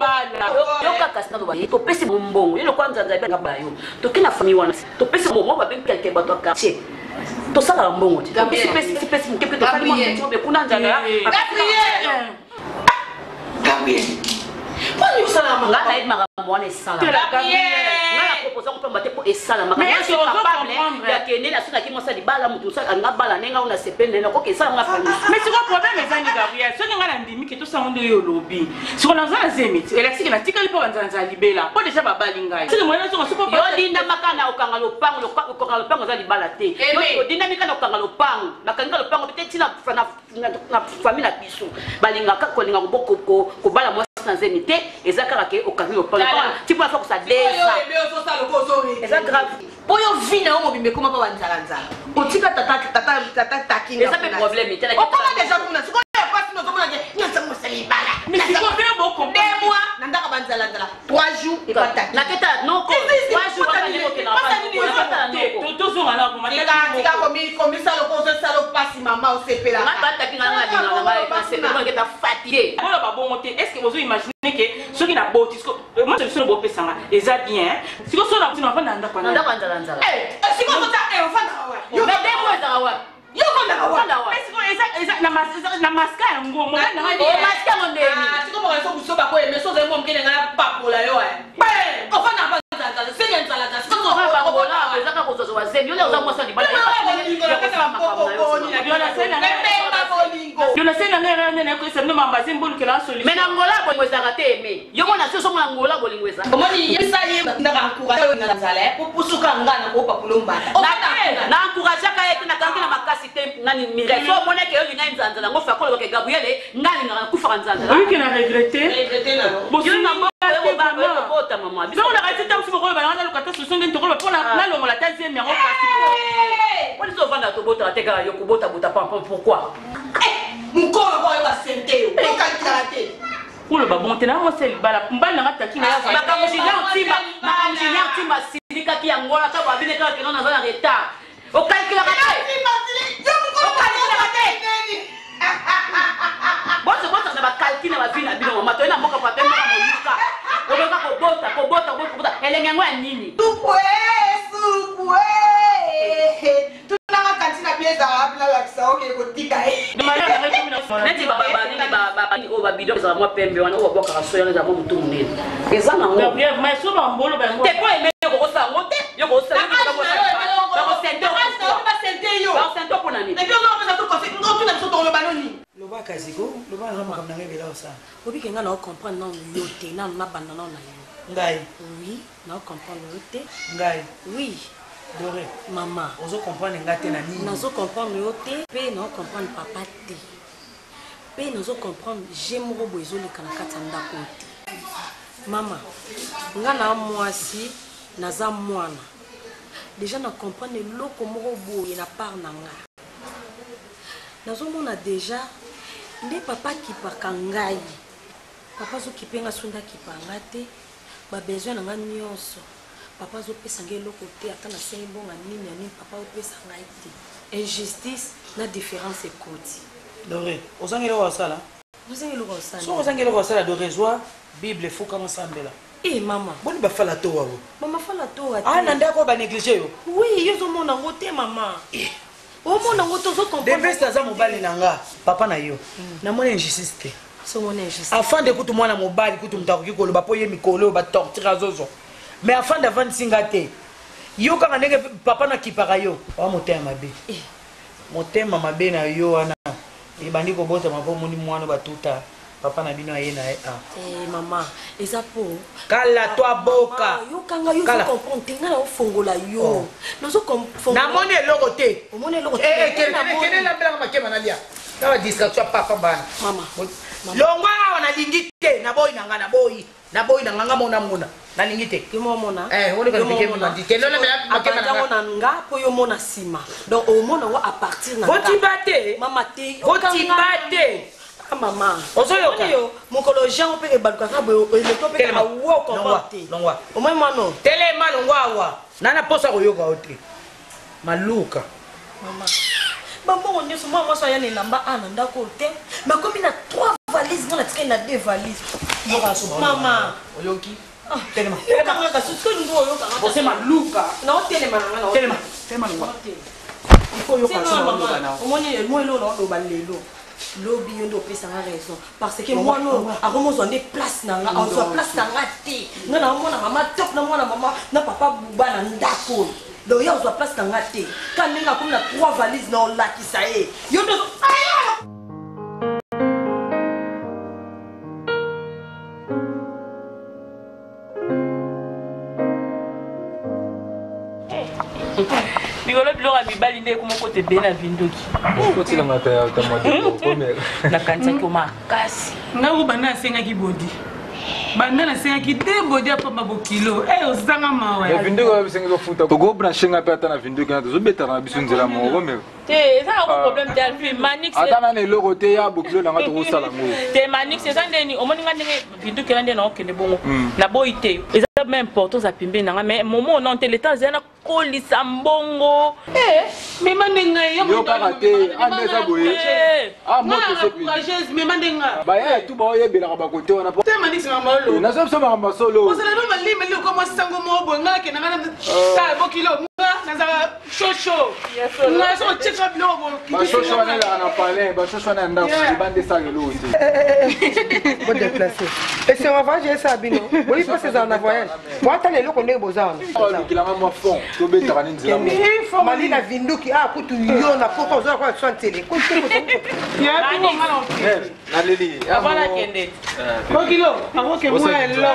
yoka kasi naloba, topesi bango mbongo, ye lokwa nzanza ebenga ba yo, toke na famille wana, topesi bango mwa babengi quelque bato ya quartier, tosalaka mbongo te, topesi pesi pesi moke mpe tosali mwa petit mpe kuna nzala. Gabriel, mponi osalaka? Nga nayebi makambo wana esalamaka. Nga na propose yango pamba te mpo esalamaka. Mais Nga est-ce suis que ozo capable comprendre? ya kende na soki naki mwasi ya libala, moto mosusu anga bala ndenge aona sepeli na ye, nakoki esala nga famille. Mais sikoyo problème eza ni Gabriel, soki ngai nandimi ke tosango nde oyo olobi, sikoyo naza na zemi ti elakisiki natikali mpo banzanza libela mpo deja babali ngai, soki moye nazonga soko. Yo dindamaka na okanga lopango, okanga lopango eza libala te. Aimé. Yo odindamika na okanga lopango, bakangi lopango te ntina na famille na biso balingaka kolinga kobala mwasi na zemi te, eza kaka ke okangi lopango ti mpo afa kosa deza, eza grave. Mpo yo vi na yo mobimba ekoma mpa banzalanzala, otika tata tata tata takinga. Eza mpe problème te. Okoma deja kuna sikoyo ya pasi, nozomona ke nyonso mosala libala. Mais sikoyo bino bocomprendre. 2 mois na ndako banzalanzala, 3 jours epa taki. Naketa noko 3 jours wana nde kokenda na noko. Tozonga na koma. Tika tika komisa loko ozosala pasi, mama osepelaka. Nga batakinga nga nalingaka ngai nasepeli naketa fatigue. Boloba bongo te, est ce que bozo imagine ke soki naboti moi solution bopesanga eza bien? Sikoyo so nafanda na ndako. Na ndako ya nzalanzala. Sikoyo ozota ofandaka wapi? Mais 2 mois ezaka wapi? Yo ofandaka wapi? Ofanda wapi? Mais sikoyo eza na maska yango mobali na ngai. O maska yango ndeni? Sikoyo mokanisa buso bakoyeme so ozali mwa moke na ngai napapola yo ofandaka pa nzalanzala senge nzalanzala. Bangola eza kaka kozwazwa zemi, yo nde oza mwasi ya libala. Yo nasali na ngai nde nayekoyesa bino mamba ze mbolukela solution. Mais na Ngola bolingo ezalaka te eme yo mona si ozomona Ngola bolingo eza. Omoni yebisa ye ndaka encourage oyo na nzala po pusuka nga na kopapulo mbata. Na encourageaka ye te, nakangi na makasi te nani Mireille, so omoneke yo lingai nzanzala yango fa kolobaka Gabriele, ngai alingaka nakufaka nzanzala. Oyike na regrete. Yo na mbokobota mama. Songo nakati ta mosusu bokoloba nanga naluka ta solution ndeni tokoloba mpo nalongola ta zemi yango kasi. Wani so ovanda tobotaka te kaka yo kobotabota pampam, pourquoi? Mokolo oyo basente yo. Koloba bongo te, na mwasi ya libala, mobali na nga taki na ya makambo Julien Ntimba, makambo Julien Ntimba asilikaki yango wana ntango abine kaka keno naza na retard. Okalkulaka te. Okalkulaka te. Boso boso na ba calcul na ba vie na bino mama, toye na mboka papa mboka moyuka. Okoka kobota, kobota, kobota, kobota. Elenge yango ya nini? Supu ee, supu ee. Tunanga kanti na bie ezalaka wapi nalakisa oke kotika ye. Neti banini oyo babidon ezala mwa pembe wana oyo babwakaka soya wana ezala mwa motu monene eza nango te po eme yo kokosala yango te yo kokosala bakosente mpo na nini? Loba kasi ko, loba nanga makambo nanga ebela osala. Oyebi ke nga nao comprendre nanu yo te, nanu nabanda nanu na yo. Ngai? Oui, nao comprendre yo te. Ngai? Oui. Dore. Mama. Ozo comprendre nga te na nini? Nazo comprendre yo te, pe nao comprendre papa te. Pe nazo comprendre jeu moko boye ezoleka na kati ya ndako oyo te. Mama, nga na mwasi, naza mwana. Dejà na comprendre eloko moko boye na part na nga. Nazomona dejà nde papa akipaka ngai. Papa azokipe nga soki nde akipa nga te, ba besoin na nga nionso papa azopesa nga eloko te, ata nasengi mbongo ya nini ya nini papa opesa ngai te. Injustice na difference ekoti. Dore, ozangi eloko ya kosala? Ozangi eloko ya kosala. Soki ozangi eloko ya kosala Dore, zwa Bible fukama sambela. Eh mama. Boni ba fala towa bo. Mama fala towa te. Ah na ndako ba négliger yo. Oui, yo ozomona ngo te mama. Eh. Omona ngo tozo comprendre. Deveste aza mobali na nga, papa na yo. Namoni injustice te. Somona injustice. Afande kutu mwana mobali kutu moto akoki koloba mpo ye mikolo oyo ba torture azozwa. Mais afande avandisi nga te. Yo kaka ndenge papa nakipaka yo. Oa motema mabe. Eh. Motema mabe na yo wana ebandi kobotama mpo omoni mwana batuta papa na bino aye na ye a. Eh mama, eza po kala to aboka. Yo kanga yo zo comprendre te nga na ofongola yo. Oh. Nazo comprendre. Namoni eloko te. Omoni eloko te. Eh, eh kende kende lambelaka makema nalia. Na ba distraction ya papa mbana. Mama. Longwa awa nalingi te, naboyi na nga naboyi. Naboyi na nga nga mona mona. Nalingi te. Yo mona. Eh, woni ka ndike mona di. Kende lambela makema na nga. Na nga po yo mona sima. Donc omona ngo à partir na nga. Votiba te. Mama te. Votiba te. Ah mama. Ozoyoka. Yo mokolo Jean mpe ebalukaka boye eleko mpe Telema. kaka wo comprendre te. Longwa. Omoni mwana. Telema longwa awa. Nana posa koyoka yo te. Maluka. Mama. Bambongo nyonso mwana mwasi aya na elamba a na ndako oyo te. Bakomi na 3 valises nga natikali na 2 valises. Mama. Oyoki? Telema. Yokanga kasi soki olingi oyokanga. Ose maluka. Na otelema na nga na. Telema. Telema longwa. Il faut yoka so na na. Omoni moi eloko na oloba lelo. Lobi yo nde opesa nga raison parce que mwana oyo akomozwa nde place na nga, azwa place na nga te. Nga na mwana mama top na mwana mama na papa buba na ndako oyo. Donc ye azwa place na nga te. Ka ndenge akomi na 3 valises na olakisa ye. Yo nde Likolo biloko ya mibali nde ekoma kota ebele na vindoki. Nakanisaki yo makasi. Nga ko banda nasengaki bodi. Banda nasengaki de bodi ya pamba bokilo. Eh ozanga mawa. Mais vindoki oyo bisengi kofuta. Toko brancher nga pe ata na vindoki na tozobetaka na biso nzela moko komeka. Te eza na ko problème te alfi Manix. Ata na eloko te ya bokilo na nga tokosala ngo. Te Manix eza ndeni omoni nga ndenge vindoki na nde na okende bongo. Naboyi te. Eza même importance ya pembeni na nga mais momo non te l'état eza na kolisa mbongo. Eh, mema nde ngai yo kaka te ande eza boye. Ah moto sepi. Courageuse mema nde ngai. Ba ya tu ba oyebelaka ba kote wana. Te Manix mama lo. Nazo biso makambo ya solo. Ozala no malima li okoma sango mo boye ngai nakenda ngai na bokilo nga nazala shosho. Ngai so otieka biloko boye. Ba shosho wana ezalaka na palais, ba shosho wana ya ndako libanda esala eloko te. Bo déplacer. Esengo voyage esala bino. Boyebi mpasi ezala na voyage. Boatala eloko ndenge boza wana. Olukilanga mwa fond tobetaka ni nzela moko. Mali na vinduki ah kutu yo na poko oza kwa swa ntele. Naleli. Avant nakende. Bokilo, akoke mwa eloko.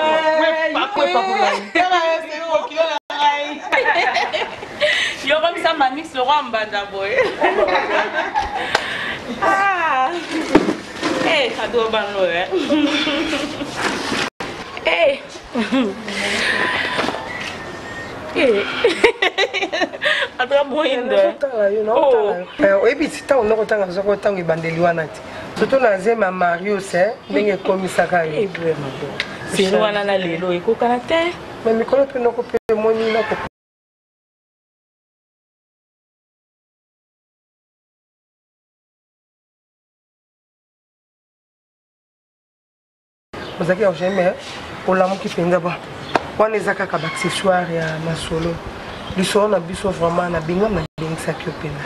Mwe pakula. Tala ese bokilo na ngai. Yo komisa Manix le roi mbanda boye. Ah. Eh, ado banlo eh. Eh. Eh. Ata moyindo. Naotala yo, naotala yo. Oyebi ti ntango noko ntango azwaki ntango ebandeli wana te. Surtout na zema Marius eh, ndenge ekomisaka yo. Seri wana na lelo ekokana te. Mais mikolo mpe noko mpe emoni nako ozalaki ya ogene mais olamuki mpenza bon wana eza kaka baaccessoire ya masolo lisolo na biso vraiment nabenga nabengisaki yo mpenza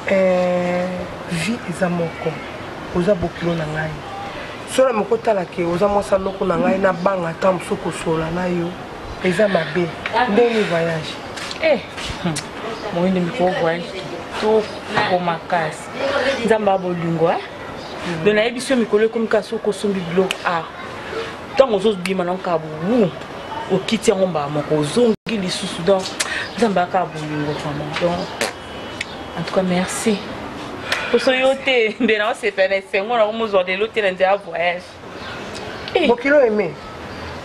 eh, vie eza moko oza bokilo na ngai sola moko otala ke oza mwasi ya noko na ngai nabanga ata mosusu kosola na yo eza mabe ndenge voyage eh, moyindo mikolo voyage kitoko makasi nzambe ya bolingo eh? Donc nayebi so mikolo ekomi kaka soki osombi biloko a ntango ozobima na kaka bowu okiti yango mbala moko ozongi lisusu donc nzambe aka bolingo vraiment donc en tout cas merci poso yo te nde naosepela na esengo nango mozwa lelo te na nzela ya voyage Bokilo aime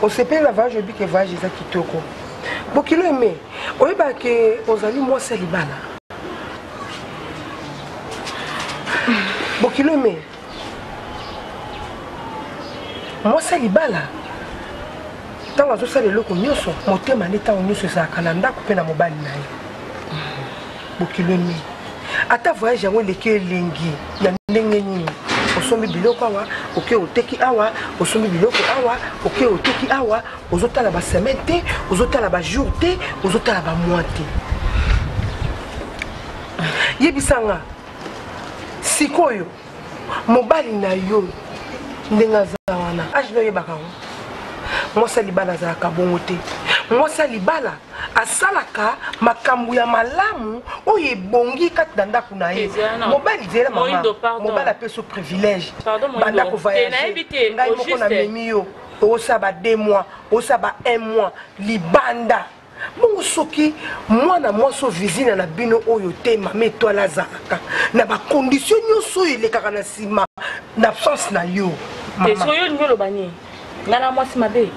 osepeli na voyage oyebi ke voyage eza kitoko bokilo aime oyebaka ke ozali mwasi ya libala bokilo aime mwasi ya libala ntango azosala eloko nyonso motema nde ntango nyonso ezalaka na ndako mpe na mobali na ye bokilo aime ata voyage yango eleki elengi ya ndenge nini osombi biloko awa oke oteki awa osombi biloko awa oke oteki awa ozotala basemaine te ozotala bajour te ozotala bamois te yebisa nga sikoyo mobali na yo ndenge aza wana age na oyebaka yango mwasi ya libala azalaka bongo te mwasi ya libala asalaka makambo ya malamu oyo ebongi kati na ndako na ye mobali zela mama mobali apesi yo privilège banda kovoyage ngai moko namemi yo osala ba 2 mois osala ba 1 mois libanda bongo soki mwana mwasi ovisina na bino oyo te mama etoile azalaka na bacondition nyonso oyo elekaka na nsima na absence na yo soki yo olingi oloba nini ngai na mwasi mabe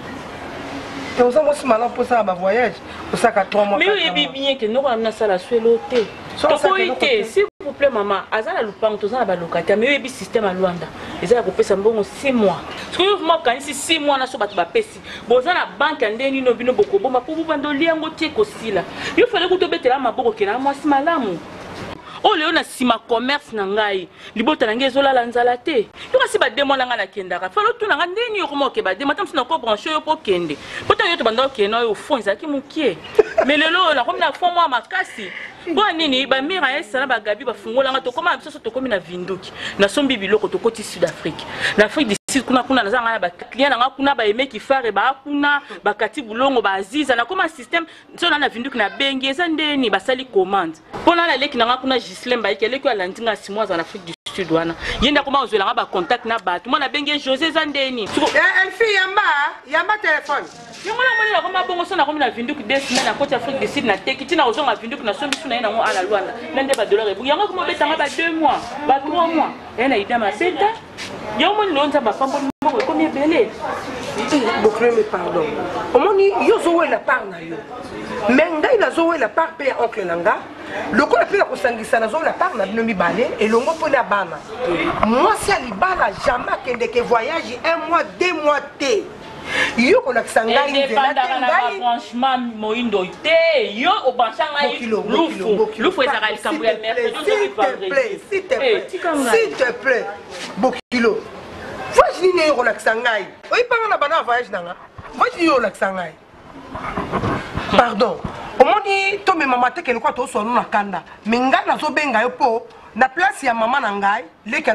te oza mwasi malamu mpo osala bavoyage osalaka 3 mois mais oyebi bien ke noko na bino asala swelo te tokoyi te s'il vous plaît mama aza na lupango toza na balocataire mais oyebi système ya lwanda eza ya kopesa mbongo 6 mois soki yo okanisi 6 mois na so bato bapesi boza na banke ya ndenge nino bino bokobomba mpo bobanda olia yango tie kosila yo fale kutu obetela maboko okenda mwasi malamu oyo lelo na nsima commerce na ngai libota na ngai ezolala nzala te yo kasi bademo na ngai nakendaka fale otuna ngai ndenge nini okoma oke bademo ata mosu nako branche oyo mpo okende mpo ntango yo tobanda okende na oyo fond ezalaki mokie mais lelo oyo nakomi na fond mwa makasi mpo ya nini bamira esa na bagabi bafungola ngai tokoma na biso so tokomi na vinduki nasombi biloko tokoti sud afrique na afrique du sud kuna kuna naza ngai na baclient na ngai kuna baemeki fare baa kuna bakati bulongo baaziza nakoma système so na na vinduki nabengi eza ndeni basali commande mpo na naleki na ngai kuna gislin bayiki aleki oyo alandi ngai simo aza na afrique du sud wana ye nde akoma kozwela ngai bacontact na bato mwana abengi ye josé eza ndeni elfi yamba yamba telefone yango namoni nakoma bongo so nakomi na vinduki de semaine nakoti afrique du sud nateki ntina kozonga vinduki nasombi su na ye nango ala lwanda na nde badollar ebuki yango ekoma obetanga ba 2 mois ba 3 mois eye na ida maseta yango moni lelo nzambe apamboli mbongo ekomi ebele bokreme pardon omoni yo ozowela part na yo mais ngai nazowela part mpe ya oncle na nga lokola mpe na kosangisa nazowela part na bino mibale elongo mpo na bana mwasi ya libala jamais akendeke voyage un mois deux mois te yo kolakisa ngai nzela te ngai branchement moindo te yo obrancha ngai lufu lufu ezalaka likambo ya mercredi s'il te plaît bokilo voyage nini oyo kolakisa ngai oyipanga na bana ya voyage na nga voyage nini oyo olakisa ngai pardon omoni tomemama te kelekwa toswano na kanda me ngai nazobenga yo mpo na place ya mama na ngai leki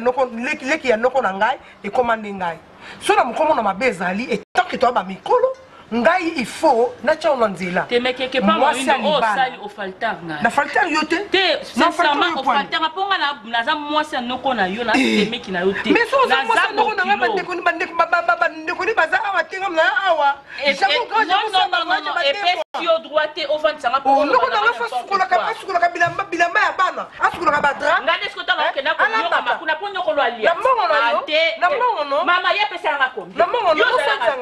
ya noko na ngai ekoma nde ngai so na mokombo na mabe ezali etanke toya bamikolo ngai il faut natya na nzela mwasi ya libala na faltar yo te sincèrement ofaltanga mpo nga naza mwasi ya noko na yo nasemeki na yo te mais so oza mwasi ya noko na ngai bandeko ni baza awa te ngam na awa epesi yo droit te ofandisanga noko na nga asukolaka bilamba bilamba ya bana asukolaka badra nga nde soki ntango akenda konyokama kuna mpo nyokolo alia na mbongo na yo na mbongo no mama ye apesaka nga combien na mbongo no apesaka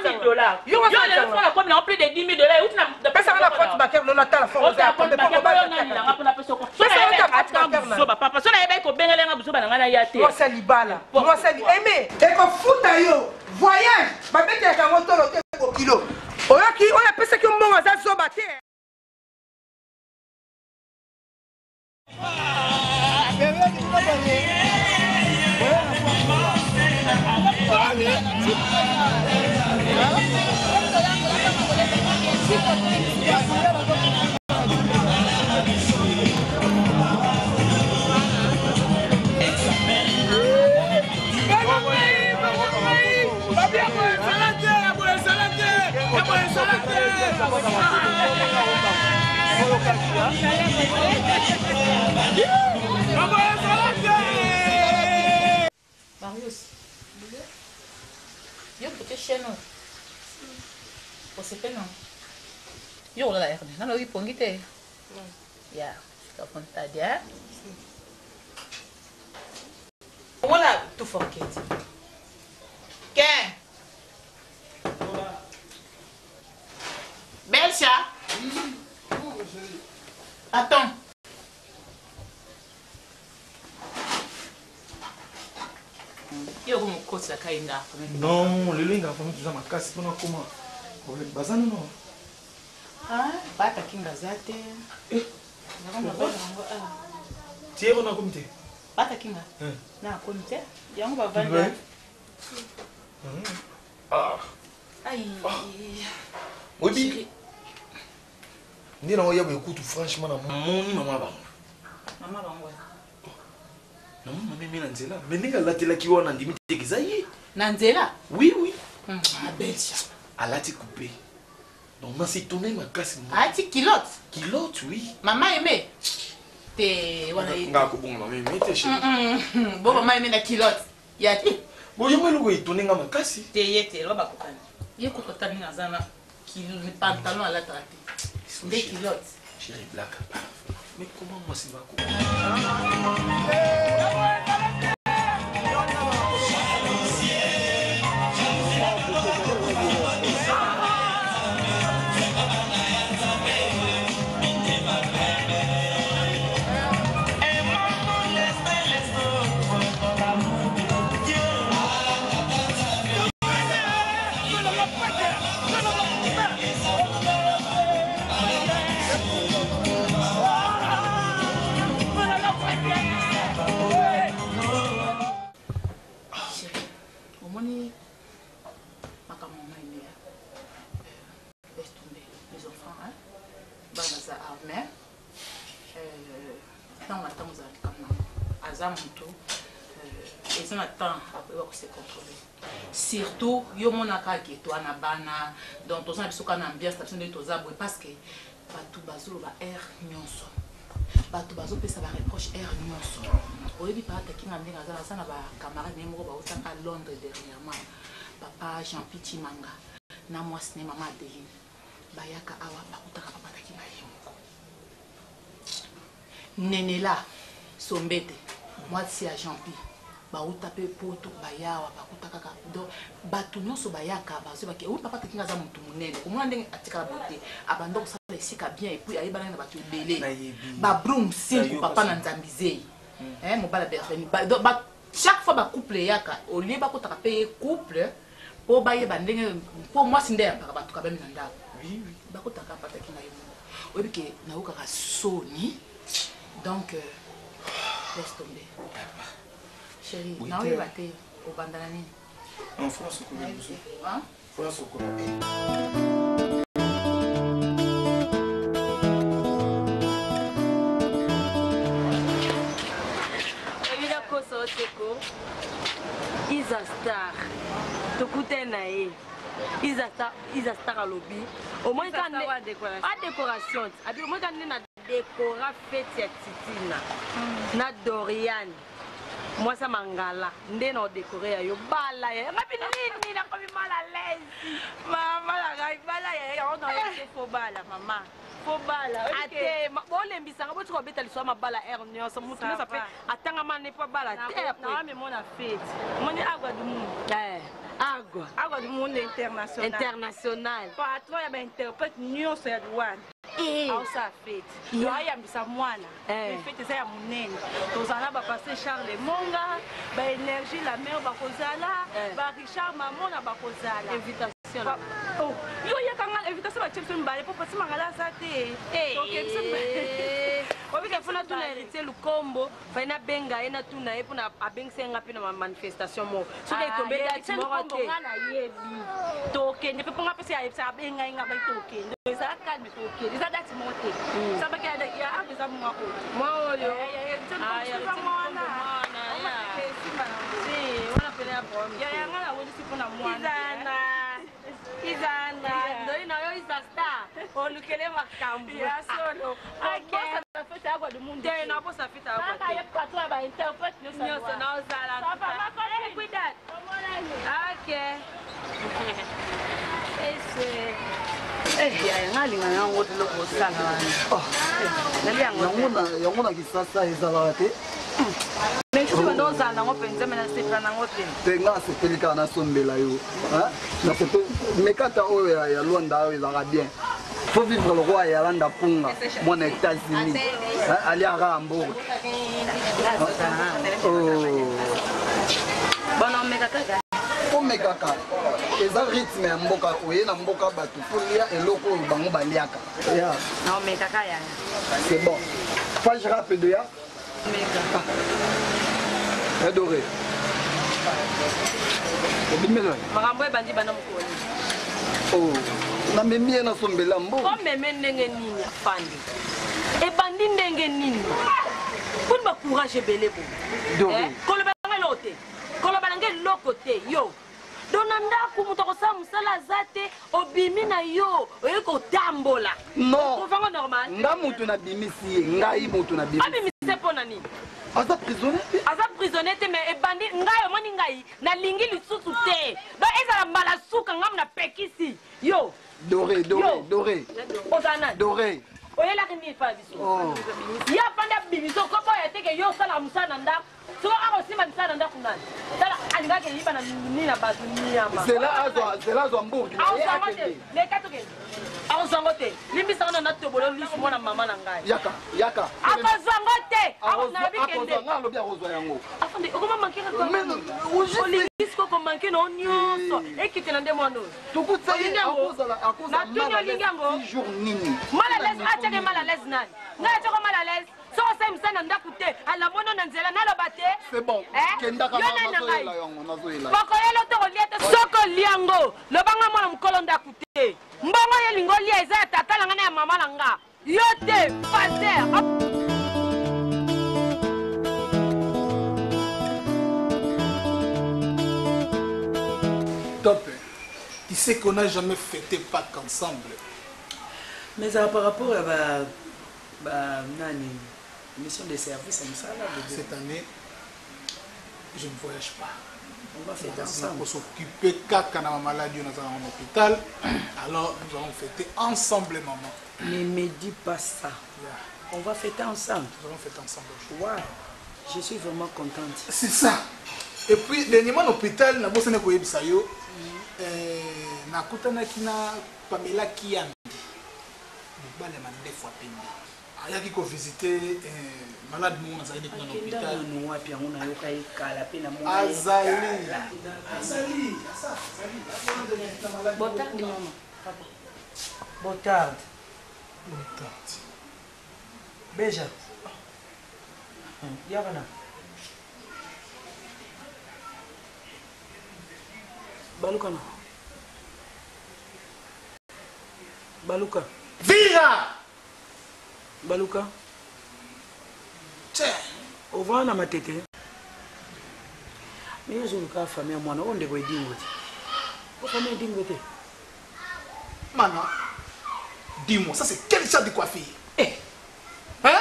1000 dollars yo lelo soki nakomi nango plus de 10 000 dollars euti na pesaka na compte bancaire no natala compte bancaire oyo nani nanga mpona pesa compte bancaire. buzoba papa so nayebaki kobengela nga buzoba na ngai naya te. Mwasi ya libala mwasi ya eme ekofuta yo voyage babetelaka yango tolo te bokilo oyoki oyo apesaki yo mbongo aza zoba te. Marius, yo kote chaîne oyo osepeli nango yo kolala erne nano oyoki pongi te ya kafontadi omona tuforketi ken Belcha. Attends. Yo ko mokotisa kai nga. Non, lelo inga famille toza makasi mpona koma problème baza nono. Ah, bata kinga za te. Eh. Tiero na komi te. Bata kinga. Na komi te. Yango bavandi. Ah. Oyebi nde na oya boye kutu franchement namoni mama na bango. Mama bango. Namoni mama eme na nzela mais ndenge alatelaki wana ndimi te eza ye. Na nzela? Oui oui. Abelcha. Alati coupe. Donc na s'étonner makasi. Alati culotte. Culotte oui. Mama aimé. Te wana ye. Nga kobonga mama aimé te chérie. Bo mama aimé na culotte. Ya te. Bo yo eloko etone nga makasi. Te ye te loba bakokani. Ye kutu ata ndenge aza na pantalon alataka te. Nde culotte. Chérie blague à part. Mais comment mwasi bako? Omoni makambo mama emeya, laisse tomber les enfants, hein? Bana baza armé ntango na ntango ozala likambo nango aza motu eza na temps akoyeba kose contrôler, surtout yo monaka ke toa na bana, donc toza na biso kaka na ambiance na biso ndenge toza boye, parce que bato bazoloba aire nyonso, bato bazopesa bareproche aire nyonso. Oyebi paataki nga ndenge aza na bacamarade na ye moko bautaka Londres dernièrement, papa Jean Pi Chimanga na mwasi na ye mama Adeline, bayaka awa bakutaka papa taki na ye moko. Nenela Sombete, mwasi ya Jean Pi, bauta mpe poto, bayawa bakuta kaka. Donc bato nyonso bayaka bazobaki oyo papa takinga aza motu monene, komona ndenge atikala boye te, abanda kosala esika bien, et puis ayebanaki na bato ebele, babrum sinku papa na nzambi zei mobala Berveni. Chaque fois bacouple eyaka, olie bakotaka mpe ye couple mpo bayeba ndenge mpo mwasi nde ayambaka bato kabami na ndako, bakotaka pataki na ye moko. Oyebi ke nayokaka soni, donc laisse tomber chérie, naoyeba te obanda na nini. En France, Hein? France. Oyina kosa oteko Iza Star tokutani na ye Iza Star, Iza Star alobi omoni Iza ka Star wa décoration. a décoration abi omoni ka nde na décora fete ya Titina na Dorian mwasi ya mangala nde na odekore ya yo bala ya ngabi nini nakomi mal à l'aise. Mama na ngai, bala ya yango na yo te, fo bala mama, fo bala. Ate bolembisanga botika kobeta liso ya mabala aire nyonso motu nyonso ape atangama ne mpo abala te. Nawamemona fete omoni Agua du Monde. Agua. Agua du Monde international. International. Patron ya bainterprète nyonso ya douane. Aosala fete. Yo ayambisa mwana. Fete eza ya monene. Tozala na bapaster Charles Monga, baénergie la mer bakozala, ba Richard Mamona bakozala. Invitation. Oh, yo yaka nga invitation batie biso mibale mpo pasi mangala aza te. Toke biso mibale. Obika fona tuna héritier Lukombo, fai nabenga ye natuna ye mpona abengisa ye nga mpe na manifestation moko. Soki etombe date moko te. Nga nayebi. Tokende mpe mpo nga mpesi ayebisa abenga ye nga bai tokende. Ezala calme tokende. Eza date moko te. Sabaki ya awa eza mwa oyo. Mwa oyo. Ah, ya héritier mwana. Lukombo mwana, ya. Si, wana pene ya problème. Ya yanga nawelisi mpona mwana. Izana. Izana. Ndoi na yo iza star. Olukele makambo. Ya solo. Ok. Bosa fete agua du mundo. Te na bosa fete agua. Kaka ye patron ya ba interprète nyonso. Nyonso na ozala. Papa mako Eh, cuidado. Ok. Ese. Eh, nga alinga yango te eloko osala wana. Yango na yango na kisasa ezalaka te. Mais soki banda ozala nango mpenza me nasepela nango te. Te nga asepeli kaka nasombela yo. Hein? Nasepeli mekata oyo ya, ya Luanda oyo ezalaka bien. Faut vivre le roi ya Landa Punga, mwana États-Unis. Hein? Aliaka Hamburg. Oh. Bona omeka kaka. Omekaka eza rythme ya mboka oye na mboka bato faut lia eloko oyo bango baliaka. Yeah. Na omekaka yaya. C'est bon. Page rap de ya. Meka. Adoré. Obimela. Makambo ebandi banda mokolo. Oh, namemi ye nasombela mbongo. Omeme ndenge nini afandi? Ebandi ndenge nini? Poni ba courage ebele bo. Doré. Eh, Koloba na ngai eloko te. Koloba na ngai eloko te yo. Donc na ndako moto akosala mosala aza te, obimi na yo, oye kotambola. Non. Ovango normal. Nga moto nabimisi ye, ngai moto nabimisi. Abimise mpo na nini? Aza prisonnier te. Aza prisonnier te mais ebandi ngai omoni ngai nalingi lisusu te. Donc ezala mbala suka ngai napekisi yo. Doré, doré, Yo. doré. Ozala nani? Doré. Oyelaki nini epai ya biso? Oh. Ye afandi abimisi okoboya te ke yo osalaka mosala na ndako. Soki akosimba misala na ndako nani? Tala alingaki eyiba na nini na bato nyama. Zela azwa, zela azwa mbourg. Akozwa ngo te. Leka tokende. Akozwa ngo te. Limbisa ngo na natobolo lisu mwana mama na ngai. Yaka, yaka. Akozwa ngo te. Nalobi kende. Akozwa, nga alobi akozwa yango. Afande okoma manke kaka. Olingi sikoyo komanke na yo nyonso. Ekite na nde mwana oyo. Tokutsa ye Olingi yango? akozala akozala Natuni olingi yango? jour nini? Mal à l'aise atiaka mal à l'aise nani? Ngai atiaka mal à l'aise. Soki osali mosala na ndako te, alamoni yo na nzela naloba te. C'est bon. Eh? Kendaka Yo nani na ngai? nazoyela yango, nazoyela. Bokoyela to kolia te soki olia yango lobanga mwana mokolo ndako te mbongo yo elingi olia eza ya tata na ngai na ya mama na nga yo te paster. Top. Tu sais qu'on n'a jamais fêté Pâques ensemble. Mais ça, par rapport à ba, ba, nani, mission de service, ça, là, bébé. Cette année, je ne voyage pas. On va fêter ensemble. On s'occuper kaka na ma maladie dans un hôpital. Alors nous allons fêter ensemble, maman. Ne me dis pas ça. On va fêter ensemble. Nous allons fêter ensemble. Waouh, je suis vraiment contente. C'est ça. Et puis dernièrement à l'hôpital, na bosana koyebisa yo. Nakutanaki na Pamela Kiambi. Mobali ya mandefu ya pembe. Ayaki kovisite malade moko nazalaki kuna na Akenda hôpital. nanu wapi yango nayoka ye kala mpe namona ye Azali. kala. Azali. Azali. Botarde mama. Botarde. Botarde. Beja. Yaka na. Baluka na. Baluka. Vira! Baluka. Tche. Ovanda na matete. Mais ozoluka famille ya mwana oyo ndeko edingo te. O famille edingo te. Mana, dis-moi, ça c'est quel genre de coiffure? Hein?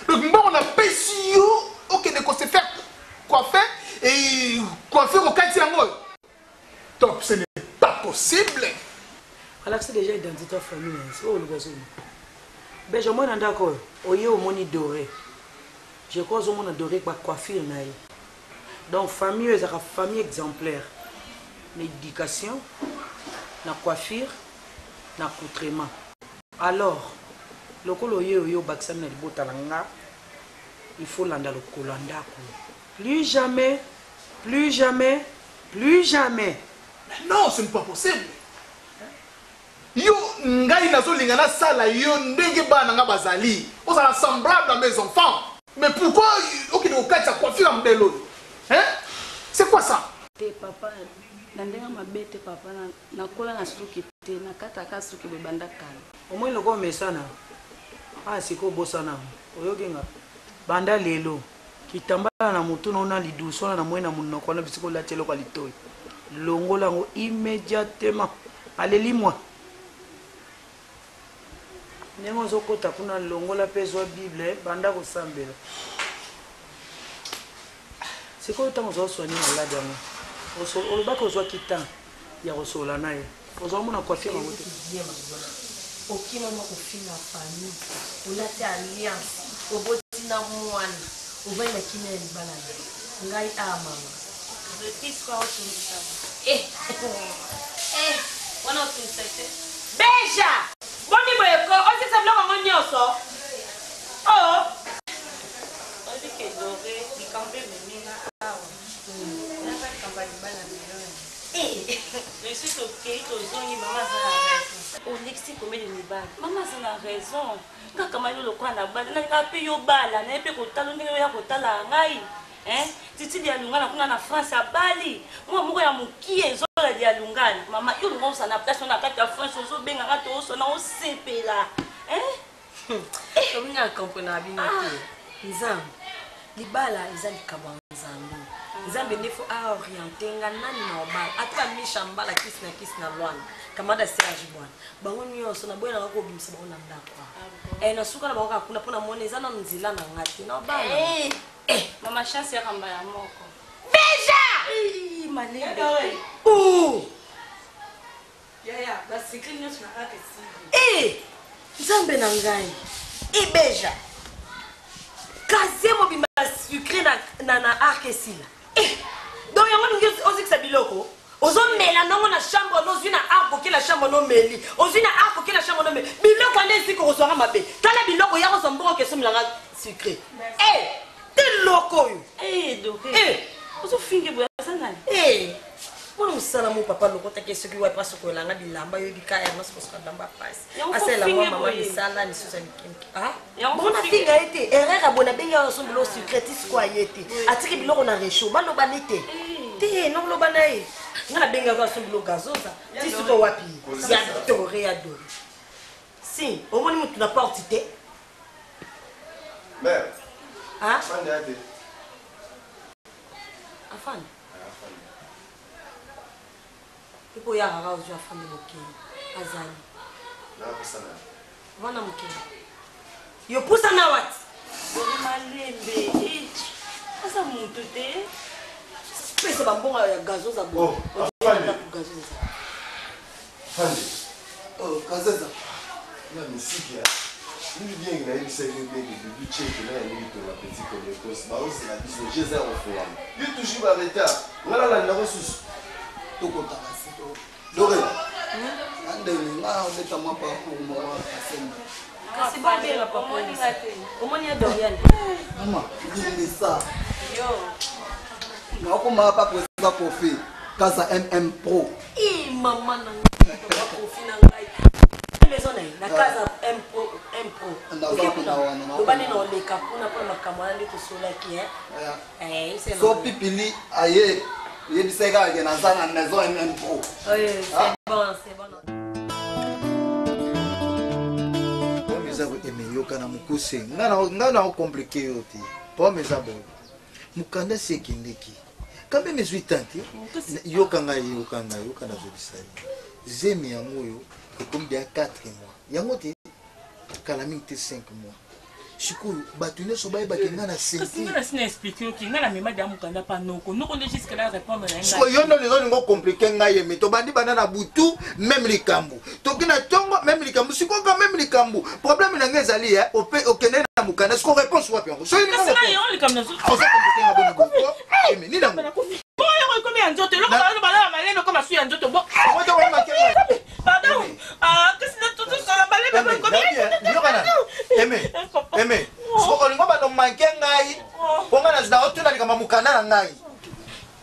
Donc bon, on a payé ok, de se faire coiffer et coiffer au quartier en haut. Top, ce n'est pas possible. Alors c'est déjà identité famille, hein. C'est où le gars? Beja mwana ndako oyo, oye omoni doré. Je crois omona doré ba coiffure na ye. Donc famille oyo ezalaka famille exemplaire. Na éducation, na coiffure, na accoutrement. Alors lokola oye oye obakisami na libota na nga, il faut landa lokolo ya ndako. Plus jamais, plus jamais, plus jamais. Non, ce n'est pas possible. Yo ngai nazolinga nasala yo ndenge bana nga bazali. Ozala semblable à mes enfants. Mais pourquoi okende kokatisa coiffure ya modèle oyo? Hein? C'est quoi ça? Te papa, na ndenge mabe te papa, nakola na suki te, nakataka suki boye banda kala. Omoni lokola omesana ah sikoyo bosana yango oyoki nga banda lelo kitambala na motu na ona lidusu wana na moi na monoko wana bisika olati eloko ya litoi longola yango immédiatement alelimwa ndenge ozokota kuna longola mpe zwa bible banda kosambela sikoyo ntango ozwa soigne malade yango olobaki ozwaki temps ya kosolola na ye ozwa mona coiffure yango te okima mwa kofinga famille olati alliance oboti na mwana ovandi na kimia ya libala na yo ngai a ah, mama eh. Eh, wana otungisa te beja boni boye ko osisa biloko yango nyonso o oh. Oyebi ke Dore likambo ememi nga awa naza likambo ya libala na yo. Esi tokei tozongi mama aza na raison. Olekisi combien de mibali? Mama aza na raison. Nga kamali yo lokola na bala nalinga mpe yo bala naye mpe kotala ndenge oya kotala ngai. Hein? Titi Dialungana kuna na France abali mwa moko ya mokie ezola Dialungana. Mama yo olinga osala na place na kati ya France ozobenga nga toosona osepela. Hein? Tomi na comprendre bino te. Nzambe, libala eza likabo ya Nzambe. Nzambe nde fo aoriente nga nani na obala. Ata ba Misha Mbala kisi na kisi na Luanda. Kamada Serge Bwana. Bango nyonso na boya na kobimisa bango na ndako. Eh na suka na bango kaka kuna mpo na mona eza nanu nzela na nga te. Na obala. Eh, eh. Mama chance ya kamba ya moko. Beja! Malembe. Ouh! Yaya, ba secret nyonso na kaka esili. Eh! Nzambe na ngai. Ibeja. Kaze mobimba sucré na na, na arc esila. Eh! Donc yango ningi ozikisa biloko. ozomela ndongo na chambre no ozwi na arc oke na chambre no omeli ozwi na arc oke na chambre no omeli biloko wana esika okozwanga mabe tala biloko ya kozwa mbongo okesomelanga sucré e te loko oyo eh, ozofinge boye aza nani eh, mwana mosala mo papa lokotaki soki wapi asokolelanga bilamba yoyebi kaya yango sokosoka bilamba pasi asalela mwa mama misala misusu ya mikemike ah? bongo nafinga ye te erreur abona abengi awa so biloko sucre ti sikoyo aye te atiki biloko na rechaud balobani te te nakoloba na ye nga nabengi awa so biloko gazoza ti sikoyo wapi ya dore ya dore si omoni motu na porte te Mère. Hein? Afande ate. Afande. Afande. Ipo ya rara ozwi afande mokili. Azali. Na pusana. Wana mokili. Yo pusana wati. Dore malembe. Eh, aza mutu te. Pesa ba mbongo ya gazoza bo. Oh, afande. Gazoza. Afande. Oh, Kazeza. Na misiki ya. Nini bien nayebisaki yo bien ke Dudu Cheke na yangi tonga petit Colecos baozela biso je eza ya kofongwama. Yo toujours ba retard. Nga nalanda yango susu. Tokotaka si to. Dore. Andele nga obeta mwa parcours moko ya Kasembe. Kasi bobenga papa omoni ya Dorian. Mama, limbisa. Yo. Nakoma pa président Kofi. Kaza MM Pro. Ih, mama na ngai, papa Kofi na ngai. Maison na ye, na Kaza M Pro, M Pro. Naza kuna wana, na- Loba nde na oleka kuna mpona makambo wana nde tosolaki, hein. Eh, yebisa So na- pipili aye yebisa ye kaka ke naza na maison MM Pro. Oui, c'est bon, c'est bon. Problème eza ko eme yoka na mokuse nga na okomplike yo te problème eza boye mokanda si ekendeki quand même ezwi temps te yoka ngai yoka ngai yoka nazobisa yo zemi yango oyo ekomi deya 4 mois yango te kala mingi te 5 mois sikoyo bato nyonso bayebaki ngai na kasi ngai nasi na explike yo ke ngai namema deya mokanda pa noko noko nde jusque la répondre na ye sikoyo yo nde olinga olinga okomplike ngai yeme tobandi banda na butu meme likambo toki na ntongo meme likambo sikoyo ka meme likambo problème na ngai ezali eh, okende na mokanda sikoyo réponse wapi yango soki kasi ngai yango likambo nazo oza komplike nga boni boye eme nini yango bongo yango ekomi ya nzoto eloko balobala maleme ekoma su ya nzoto bo pardon ah, kasi totosola maleme ekomi mokanda na ngai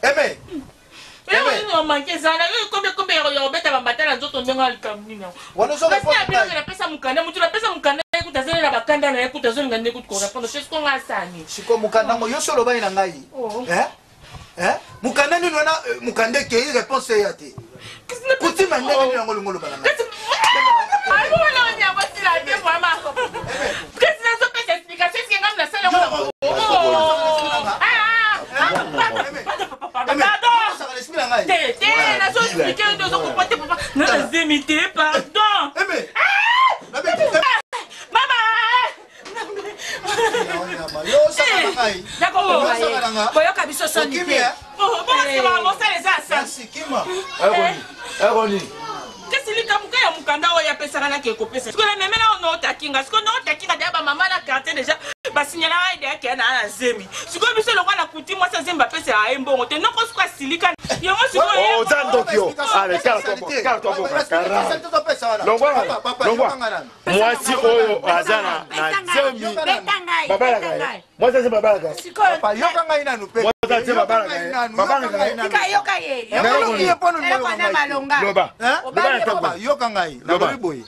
eme manke ezala kombe kombe ya kobeta bambata na nzoto ndenge alikambo nini yango napesa mokanda motu napesa mokanda ye kutu azalela bakanda na ye kutu azolinga nde kutu korépondre te siko nga asani siko mokanda yango yo so olobani na ngai mokanda nini wana mokanda ekei réponse eya te kutima ndenge nini yango olingi oloba na ngai kasi nazopesa explication eske ngai nasala yango te te nazoexplike yo ozokopa te papa nga nazemi te pardon mama boyoka biso soni te mosala eza kasi likambo ka ya mokanda oyo apesaka nake ekopesa sikoyo namemela oyo nootakinga sikoyo nootakinga deya bamama na quartier deja basignalaka ye deya keya na na zemi sikoyo biso lokwa na kuti mwasi azemi bapesaka ye mbongo te noko sikoyo asilika yango sikoyoza ndoki yo longwa mwasi oyo aza na zemi babalaka ye mwasi azemi babalaka ye yoka ngai nanu pe mwasi azemi babalaka ye babalaka ye yoka ye loba loba yoka ngai nalobi boye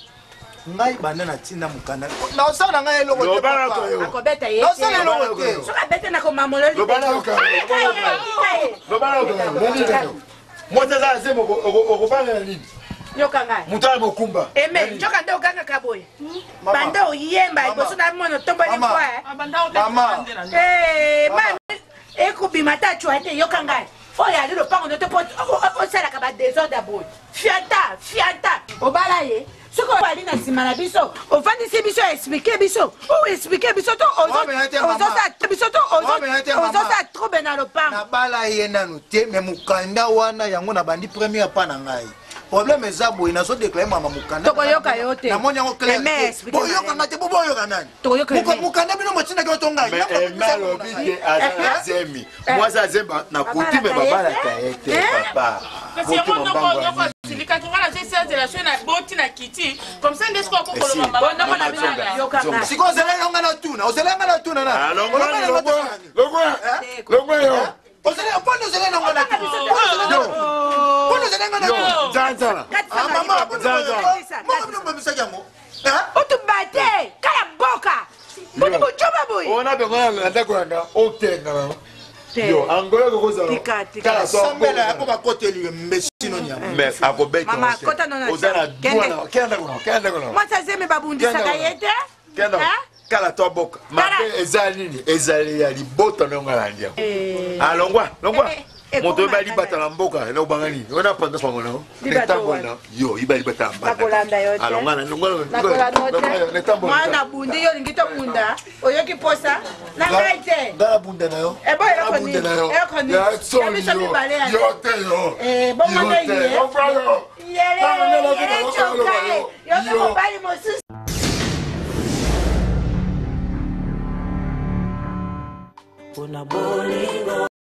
ngai banda natinda mokanda naosala na ngai eloko te akobeta ye naosala eloko te soki abete na komamola mwasi aza azemi okobangela nini yoka ngai moto ala mokumba eme nzoka nde ogangaka boye banda oyemba liboso na mona otomboli kwa ekobima ata acwa te yoka ngai oyo ali lopango no te mpo osalaka badesordre ya boye fianta fianta obala ye soki ali na nsima na biso ofandisi biso explike biso o explike biso to ozosala biso to ozosala trouble na lopango nabala ye nanu te me mokanda wana yango nabandi première pa na ngai problème eza boye nazodeklare mama mokanda tokoyoka yo te namoni yango clair boyoka nga te bo boyoka nani mokanda bino botindaki yo to ngai alobi te aza na zemi mwasi azemba na kutime babalaka ye te papa kasi yango noko noko asilikaki ngai nazosazela so na boti na kiti comme ça nde sikoyo akokoloba sikoyo ozela yo ngai natuna ozela ngai natuna na longwa yo mpona ozela nango mpona ozela ngai nzanzala mama bino bomisaki yango otubate kala boka boni bojoba boye ona bengo na ndako na nga otengana yo angola kokozala yako bakoteli yo mbesino nyama mais akobeta oza na droit kenda ndako na kenda ndako na mwasi azemi babundisaka ye te kenda kala to aboka mabe eza nini ezali ya libota na yo nga nalandi yango alongwa longwa moto oyo balibata na mboka elobanga nini oyo napanza sango na yo netambola na yo iba libata na nakolanda yo te alongwa nakolanda mwana bundi yo olingi tobunda oyoki posa na ngai te nga nabunda na yo ebo eloko nini eloko nini ya biso mibale ya yo te yo bongo nde ye yele yele coka yo mpe mobali mosusu mpona bolingo.